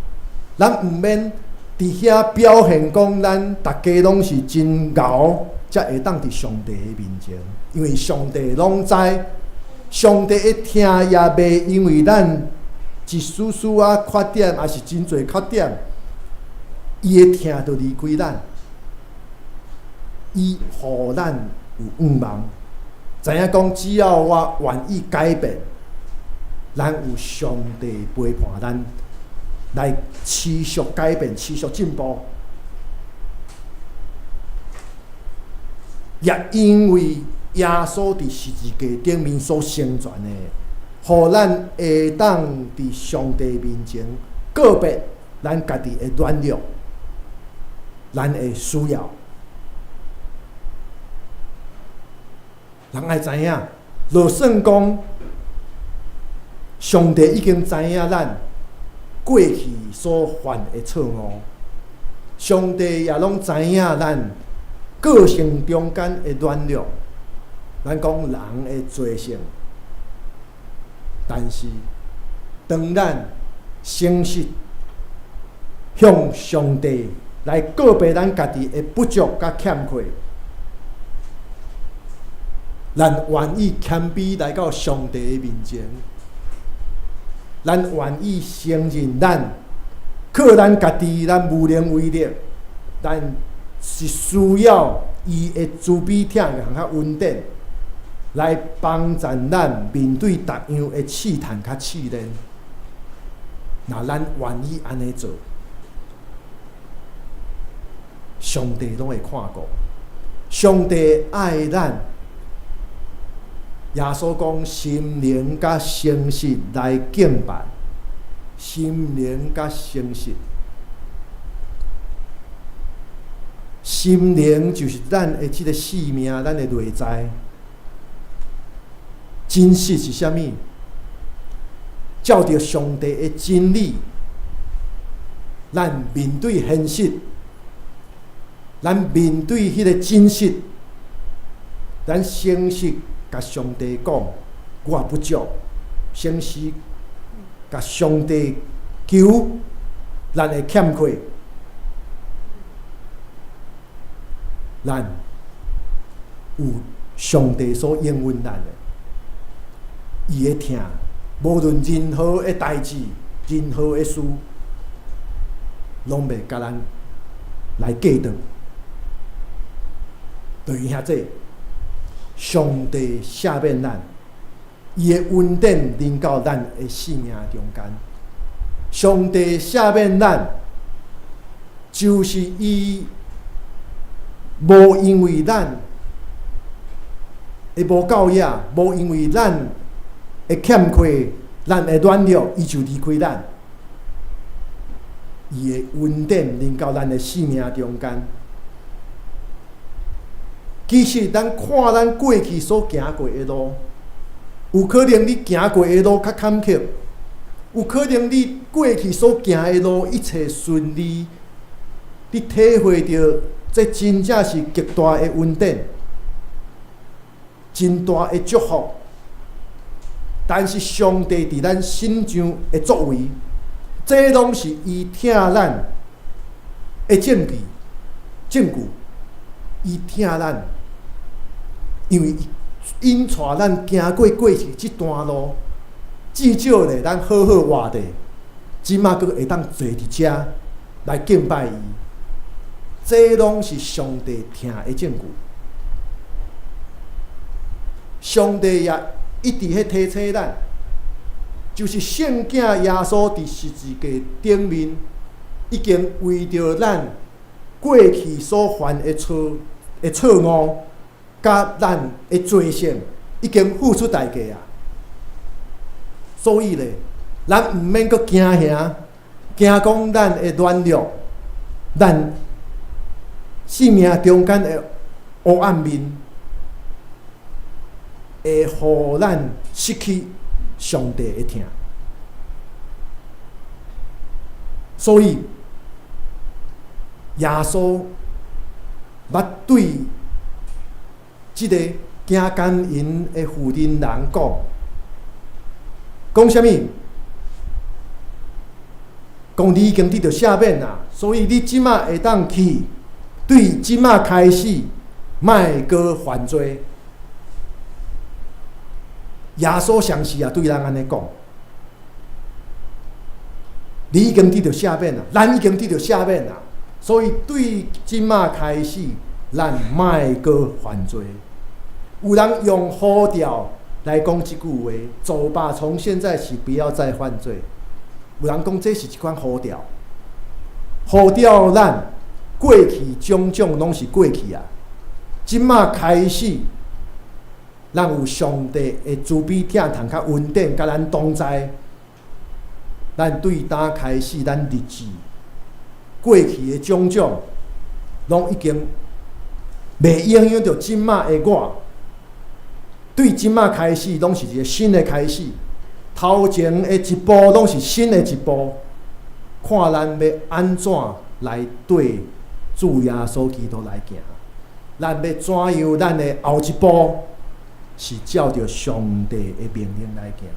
咱毋免佇遐表現講咱逐家攏是真𠢕，才會當佇上帝的面前，因為上帝攏知，上帝的疼也袂因為咱一絲絲仔缺點，抑是真濟缺點，伊的疼就離開咱，伊予咱有盼望，知影講只要我願意改變，咱有上帝陪伴咱，來持續改變、持續進步。也因為耶穌佇十字架頂面所成全的，予咱會當佇上帝面前告別咱家己的軟弱，咱的需要。人愛知影，就算講上帝已經知影咱過去所犯的錯誤，上帝也攏知影咱個性中間的軟弱，咱講人的罪性。但是，當咱誠實向上帝來告白咱家己的不足佮欠缺，咱願意謙卑來到上帝的面前，咱願意承認咱靠咱家己，咱無能為力，咱是需要伊的慈悲疼愛佮恩典來幫助咱面對逐樣的試探佮試煉。若咱願意按呢做，上帝攏會看顧。上帝愛咱，耶穌講心靈佮誠實來敬拜，心靈佮誠實。心靈就是咱的這个生命，咱的內在。真實是啥物？照著上帝的真理，咱面對現實，咱面對彼個真實，咱誠實共上帝講，我不足，誠實共上帝求咱的欠缺，咱有上帝所應允咱的，伊的疼，無論任何的代誌、任何的事，攏袂共咱來隔斷。對於遐濟，上帝赦免咱，伊的恩典臨到咱的生命中間。上帝赦免咱，就是伊無因為咱的無夠額，無因為咱的欠缺，咱的軟弱，伊就離開咱。伊的恩典臨到咱的生命中間。其實，咱看咱過去所行過的路，有可能你行過的路較坎坷，有可能你過去所行的路一切順利，你體會著這真正是極大的恩典，真大的祝福。但是上帝佇咱身上的作為，這攏是伊疼咱的證據，證據。伊疼咱，因為伊引帶咱行過過去這段路，至少咧，咱好好活著，這馬閣會當坐佇遮來敬拜伊，這攏是上帝疼的證據。上帝也一直咧提醒咱，就是聖囝耶穌佇十字架頂面，已經為著咱過去所犯的錯的錯誤，佮咱的罪性，已經付出代價啊！所以咧，咱毋免閣驚嚇，驚講咱的軟弱，咱生命中間的黑暗面，會予咱失去上帝的疼。所以，耶穌捌對這个行姦淫的婦人人講，講啥物？講你已經得著赦免啦，所以你這馬會當去，對這馬開始，莫閣犯罪。耶穌常時也對咱按呢講，你已經得著赦免啦，咱已經得著赦免啦，所以對這馬開始，咱莫閣犯罪。有人用呼調來講這句話：走吧，從現在起不要再犯罪。有人講這是一款呼調，呼調咱過去種種攏是過去啊，這馬開始，咱有上帝的慈悲疼痛佮恩典，佮咱同在。咱對今開始，咱日子過去的種種，攏已經袂影響著這馬的我。對這馬開始，攏是一個新的開始。頭前的一步，攏是新的一步。看咱欲按怎來對主耶穌基督來行，咱欲怎樣？咱的後一步是照著上帝的命令來行。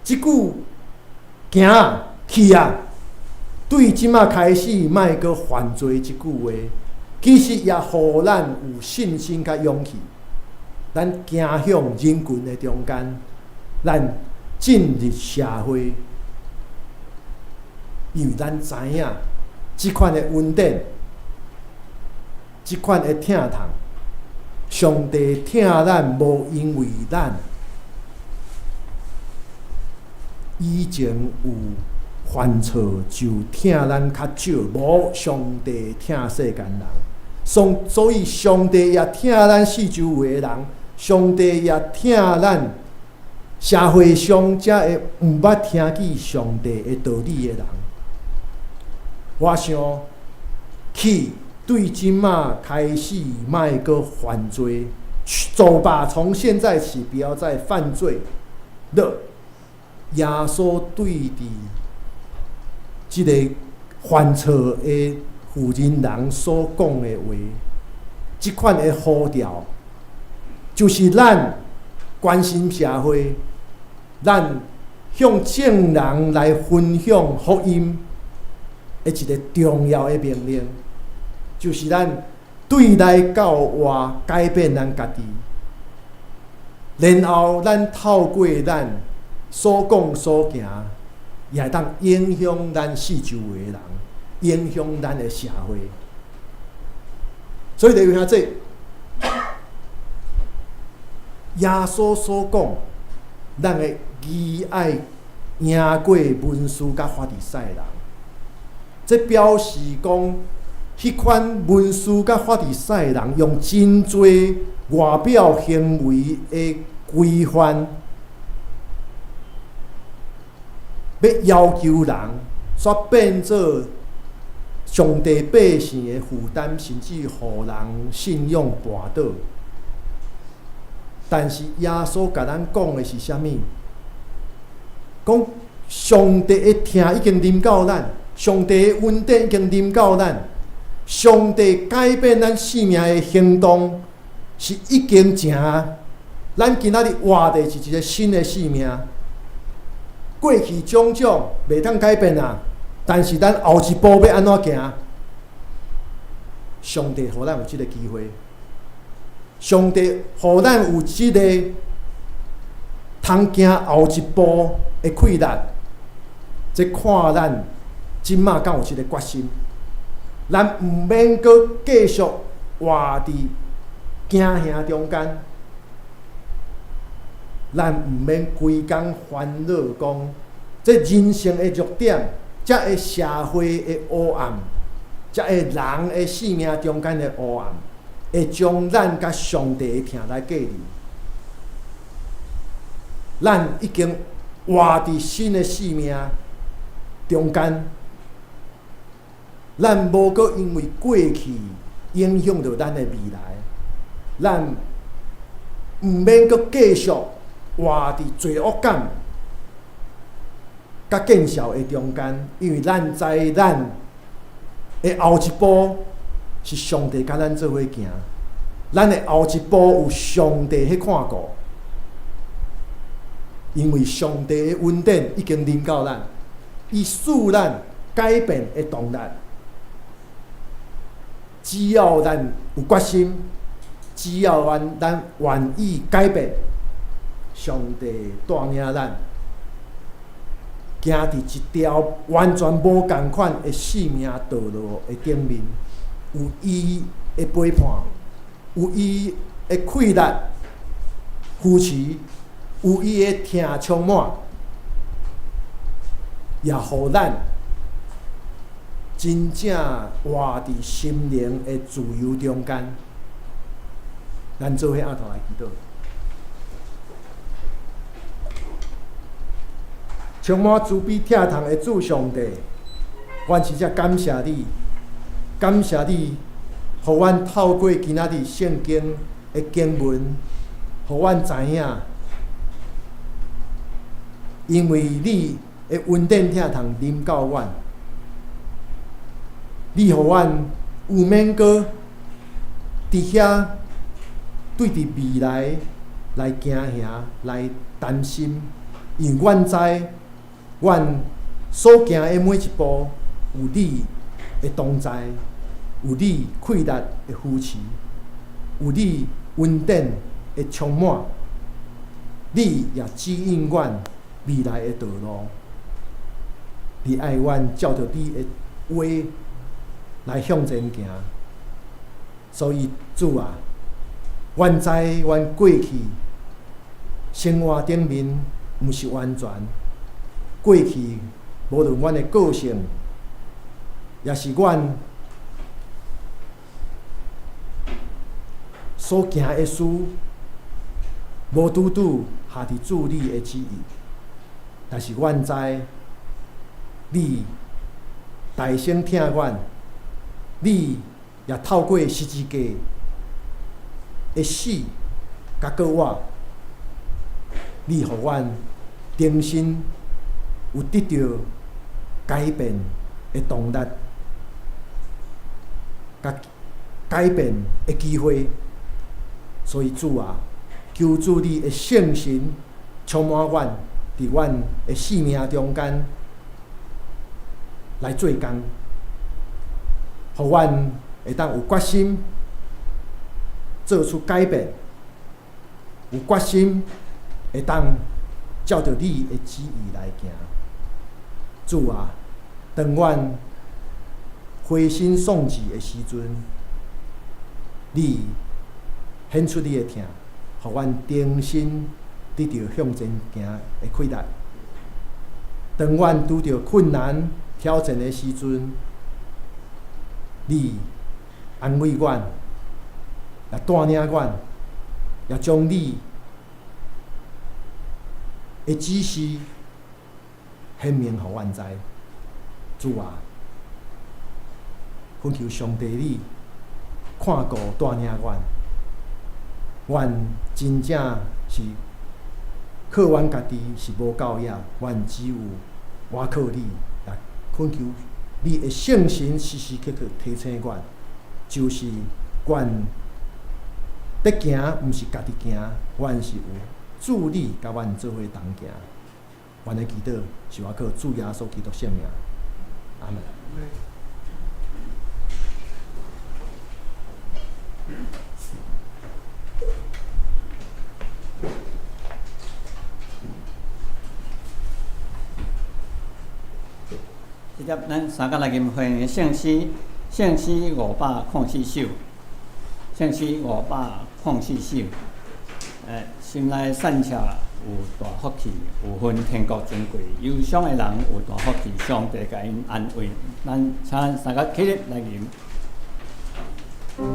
這句行去啊，對這馬開始莫閣犯罪這句話，其實也予咱有信心佮勇氣。咱行向人群的中間，咱進入社會，因為咱知影這款的恩典，這款的疼痛，上帝疼咱，無因為咱以前有犯錯就疼咱較少，無上帝疼世間人，所以上帝也疼咱四周圍的人，上帝也疼咱社會上遮个毋捌聽見上帝的道理的人。我想去對這馬開始莫閣犯罪，走吧，從現在起不要再犯罪了。耶穌對佇這个犯錯的婦人人所講的話，這款的呼調，就是咱關心社會，咱向眾人來分享福音的一個重要的命令，就是咱對內到外改變咱家己，然後咱透過咱所講所行，也會當影響咱四周圍的人，影響咱的社會。所以，弟兄姊妹，耶穌所講，咱的義愛贏過文士佮法利賽人，這表示講，彼款文士佮法利賽人用真濟外表行為的規範，欲要求人煞變做上帝百姓的負擔，甚至予人信仰絆倒。但是耶穌共咱講的是啥物？講上帝的疼已經臨到咱，上帝的恩典已經臨到咱，上帝改變咱生命的行動是已經成。咱今仔日活的是一个新的生命。過去種種袂當改變啊，但是咱後一步欲按怎行？上帝予咱有這个機會，上帝予咱有這个通行後一步的氣力，這看咱這馬敢有這个決心，咱毋免閣繼續活佇驚嚇中間，咱毋免規工煩惱講，這人性的弱點，這个社會的黑暗，這個人的生命中間的黑暗，會將咱佮上帝的疼來隔離。咱已經活佇新的生命中間，咱無閣因為過去影響著咱的未來，咱毋免閣繼續活佇罪惡感佮見笑的中間，因為咱知咱的後一步是上帝佮咱做伙行，咱的後一步有上帝彼看顧，因為上帝的恩典已經臨到咱，伊賜咱改變的動力。只要咱有決心，只要咱願意改變，上帝帶領咱行佇一條完全無仝款的生命道路的頂面，有伊的陪伴，有伊的氣力扶持，有伊的疼充滿，也予咱真正活佇心靈的自由中間。咱做伙阿頭來祈禱。充滿慈悲疼痛的主上帝，阮實在感謝你，感謝你，予阮透過今仔日聖經的經文，予阮知影，因為你的恩典疼痛臨到阮，你予阮有免閣佇遐對佇未來來驚嚇、來擔心，因為阮知阮所行的每一步有你的同在，有你氣力的扶持，有你恩典的充滿，你也指引阮未來的道路。你愛阮照著你的話來向前行，所以主啊，阮知阮過去生活頂面毋是完全，過去無論阮的個性，也是阮所行的事，無拄拄合佇主你的旨意，但是阮知你大聲疼阮，你也透過十字架的死，佮過我，你予阮重新有得著改變的動力，佮改變的機會。所以主啊，求主你的聖神充滿阮，佇阮的生命中間來做工，予阮會當有決心做出改變，有決心會當照著你的旨意來行。主啊，當阮灰心喪志的時陣，你顯出你的疼，予阮重新得著向前行的氣力。當阮拄著困難挑戰的時陣，你安慰阮，也帶領阮，也將你的指示顯明予阮知。主啊，懇求上帝你看顧帶領阮，阮真正是靠阮家己是無夠額，阮只有倚靠你，來懇求你的聖神時時刻刻提醒阮，就是阮欲行，毋是家己行，阮是有主你佮阮做伙同行。阮的祈禱是倚靠主耶穌基督聖名，阿門。這節咱三個來吟會聖詩，聖詩504首，聖詩504首。心內散赤有大福氣，有份天國尊貴，憂傷的人有大福氣，上帝共𪜶安慰。咱請咱三個起立來吟。請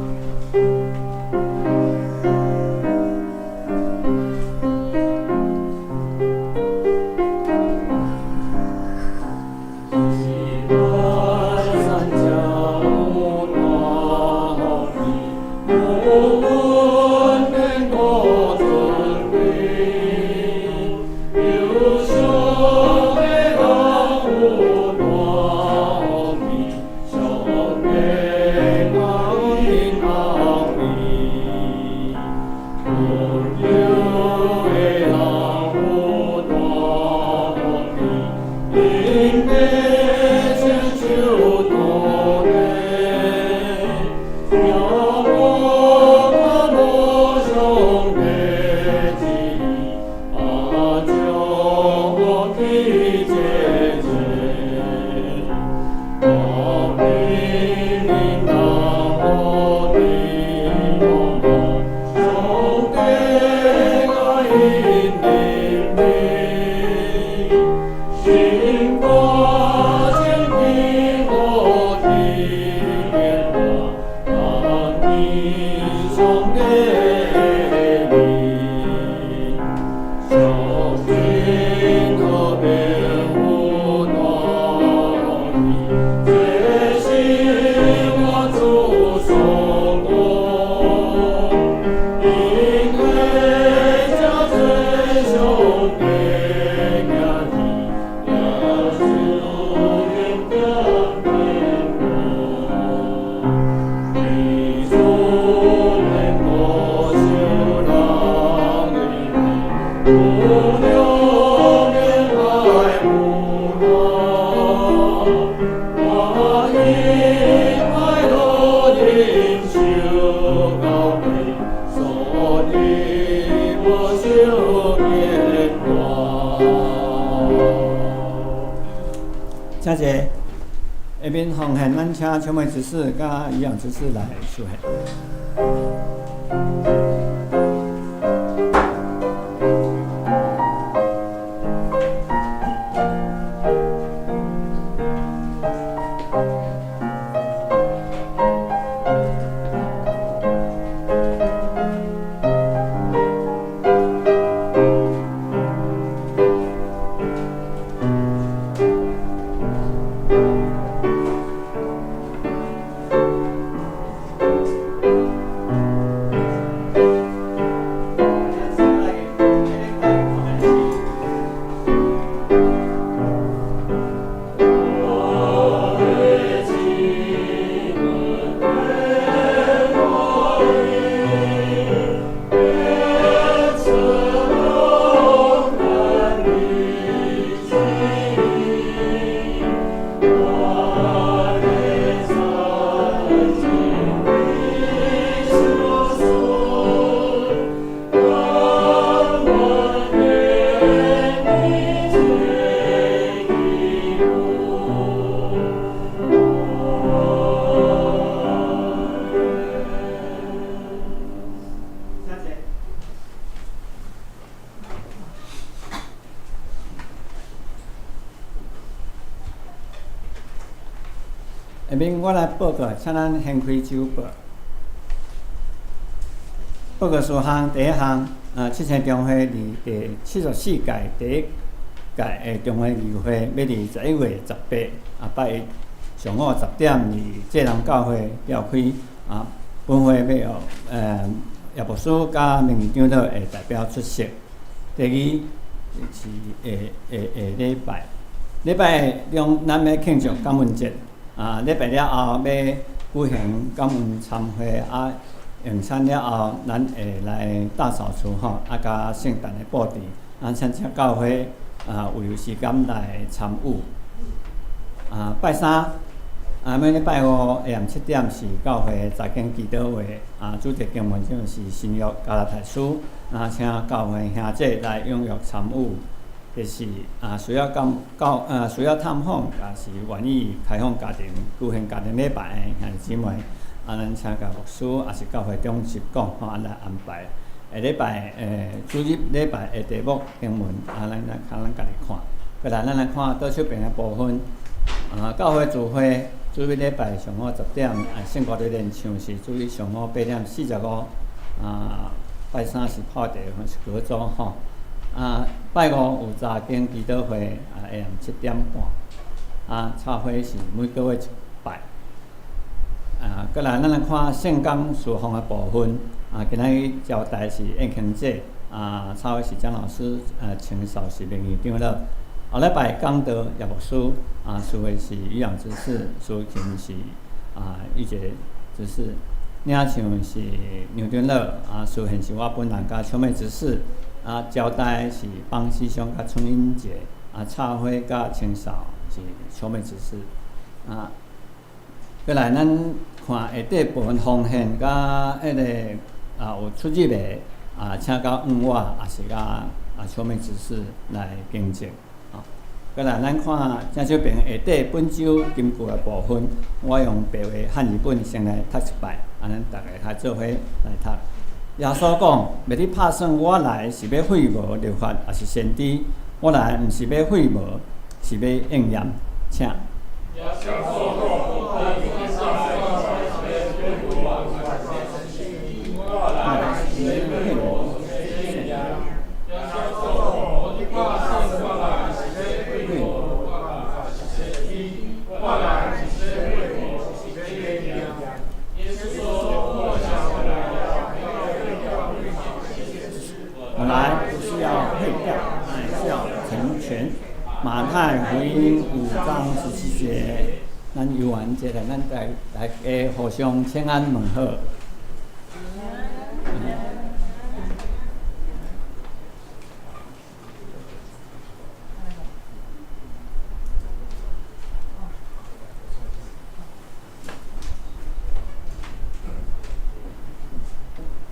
坐。下面奉獻，咱請秋梅執事佮營養執事來受獻。下面我來報告，請咱掀開週報。報告事項第一項，七星中會佇第74屆第一屆的中會議會，欲佇11月18，拜一上午10點佇濟南教會召開。本會欲用葉牧師佮名譽長老會代表出席。第二是下下下禮拜，禮拜兩咱欲慶祝感恩節，啊，禮拜了後欲舉行感恩餐會，啊，用餐了後，咱會來大掃除吼，啊，佮聖誕的布置，啊，請請教會啊有留時間來參與。啊，拜三，啊，每禮拜五下暗7點是教會查經祈禱會，啊，主題經文就是新約加拉太書，啊，請教會兄弟來踴躍參與。就是啊，需要感教啊，需要探訪，也是願意開放家庭、舉行家庭禮拜的兄弟姊妹，啊，咱請共牧師，抑是教會長執講吼，啊來安排。下禮拜主日禮拜的題目經文，啊，咱來較咱家己看。過來，咱來看左手爿的部分。啊，教會聚會主日禮拜上午10點，啊，聖歌隊練唱是主日上午8點45。啊，拜三是泡茶，是隔週吼。啊，拜五有查經祈禱會，啊，下暗7點半。啊，插花是每個月一擺。啊，過來咱來看聖工事奉的部分。啊，今仔日招待是燕卿姐，啊，插花是張老師，啊，清掃是名譽長老。後禮拜講道葉牧師，啊，司會是漁養執事，司琴是啊玉潔執事，領唱是梁長老，啊，司獻是我本人佮秋妹執事。啊，招待是邦師兄佮春英姐，啊，插花佮清掃是秋妹執事。啊，過來咱看下底部分奉獻佮彼个啊有出入的啊，請佮問我，抑是佮啊秋妹執事來更正。啊，過來咱看正手爿下底本週金句的部分，我用白話漢字本先來讀一擺，啊，咱逐家較做伙來讀。耶穌講：袂去拍算，我來是欲廢無律法，抑是先知。我來毋是欲廢無，是欲應驗。請。我來不是要廢掉，乃是要成全。馬太福音5章17節，咱遊完這個，咱來來家互相請安問好。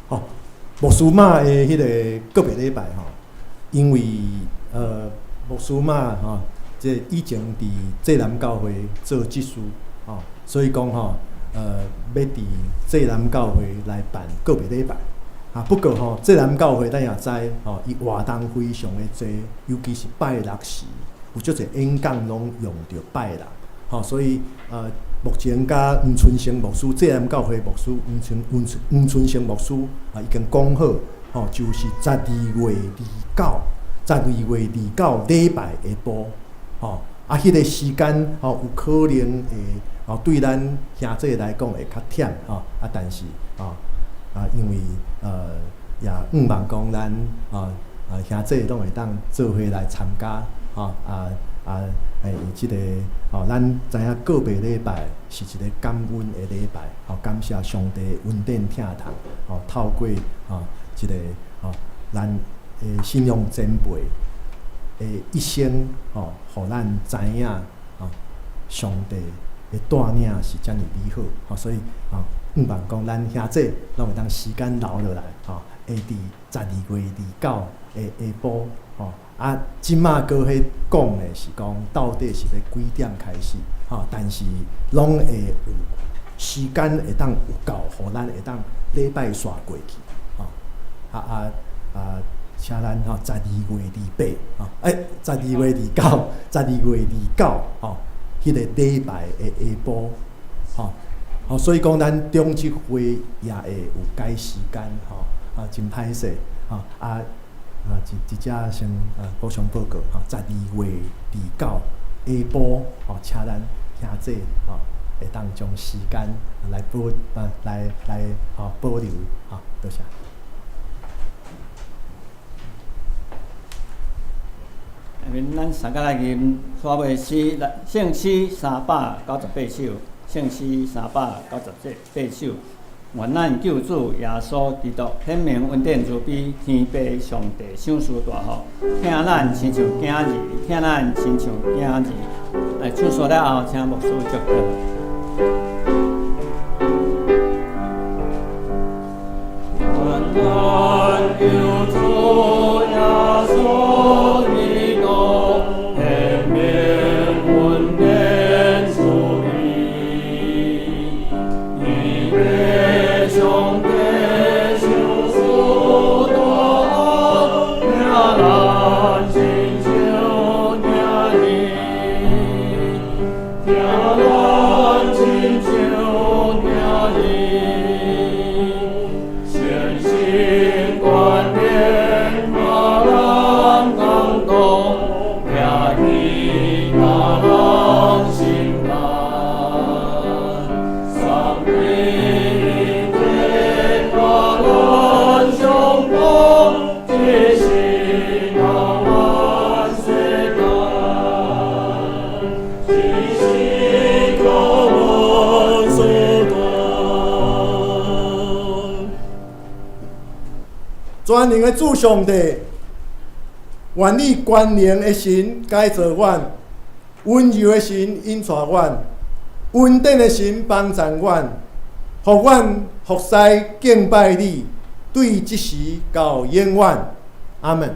好，牧師媽的彼个告別禮拜吼，因為牧師媽吼，這以前佇濟南教會做執事吼，所以講吼，欲佇濟南教會來辦告別禮拜。啊，不過吼，濟南教會咱也知吼，伊活動非常的濟，尤其是拜六時，有足濟演講攏用著拜六，吼，所以目前佮黃春生牧師，濟南教會牧師黃春生牧師啊，已經講好，吼，就是12月29，12月29禮拜下晡，吼，啊，彼個時間吼，有可能會吼對咱兄弟來講會較忝吼，啊，但是吼，啊，因為也向望講咱啊兄弟攏會當做伙來參加，吼啊啊這個吼，咱知影告別禮拜是一個感恩的禮拜，吼，感謝上帝恩典疼痛，吼，透過吼這個吼咱的信仰前輩的一生，吼，予咱知影吼上帝的帶領是遮爾美好，吼，所以吼向望講咱兄弟攏會當時間留落來，吼，會佇12月29的下晡，吼，啊，這馬閣彼講的是講到底是欲幾點開始，吼，但是攏會有時間會當有夠，予咱會當禮拜煞過去，吼，啊啊啊，請咱吼12月28，吼，12月29，12月29，吼，彼個禮拜的下晡，吼，吼，所以講咱長執會也會有改時間，吼，啊，真歹勢，吼，啊。啊，一只先補充報告，吼，12月29下晡，吼，請咱兄弟吼，會當將時間來保，來來吼保留，吼，多謝。下面咱三個來吟煞尾詩，聖詩398首，聖詩398首。願咱救主耶穌基督顯明恩典慈悲，天父上帝賞賜大福，疼咱親像囝兒，疼咱親像囝兒。來唱煞了後，請牧師祝禱。願咱救主耶穌基督顯明恩典慈悲，天父上帝賞賜大福，疼咱親像囝兒，疼咱親像囝兒，誠心願憐與咱同當，掠去別人心肝，送彼天與咱相逢，一世到萬世代，一世到萬世代。全能的主上帝，願你權能的神改造阮，溫柔的神引帶阮，恩典的神幫助阮，予阮服侍敬拜你，對這時到永遠。阿門。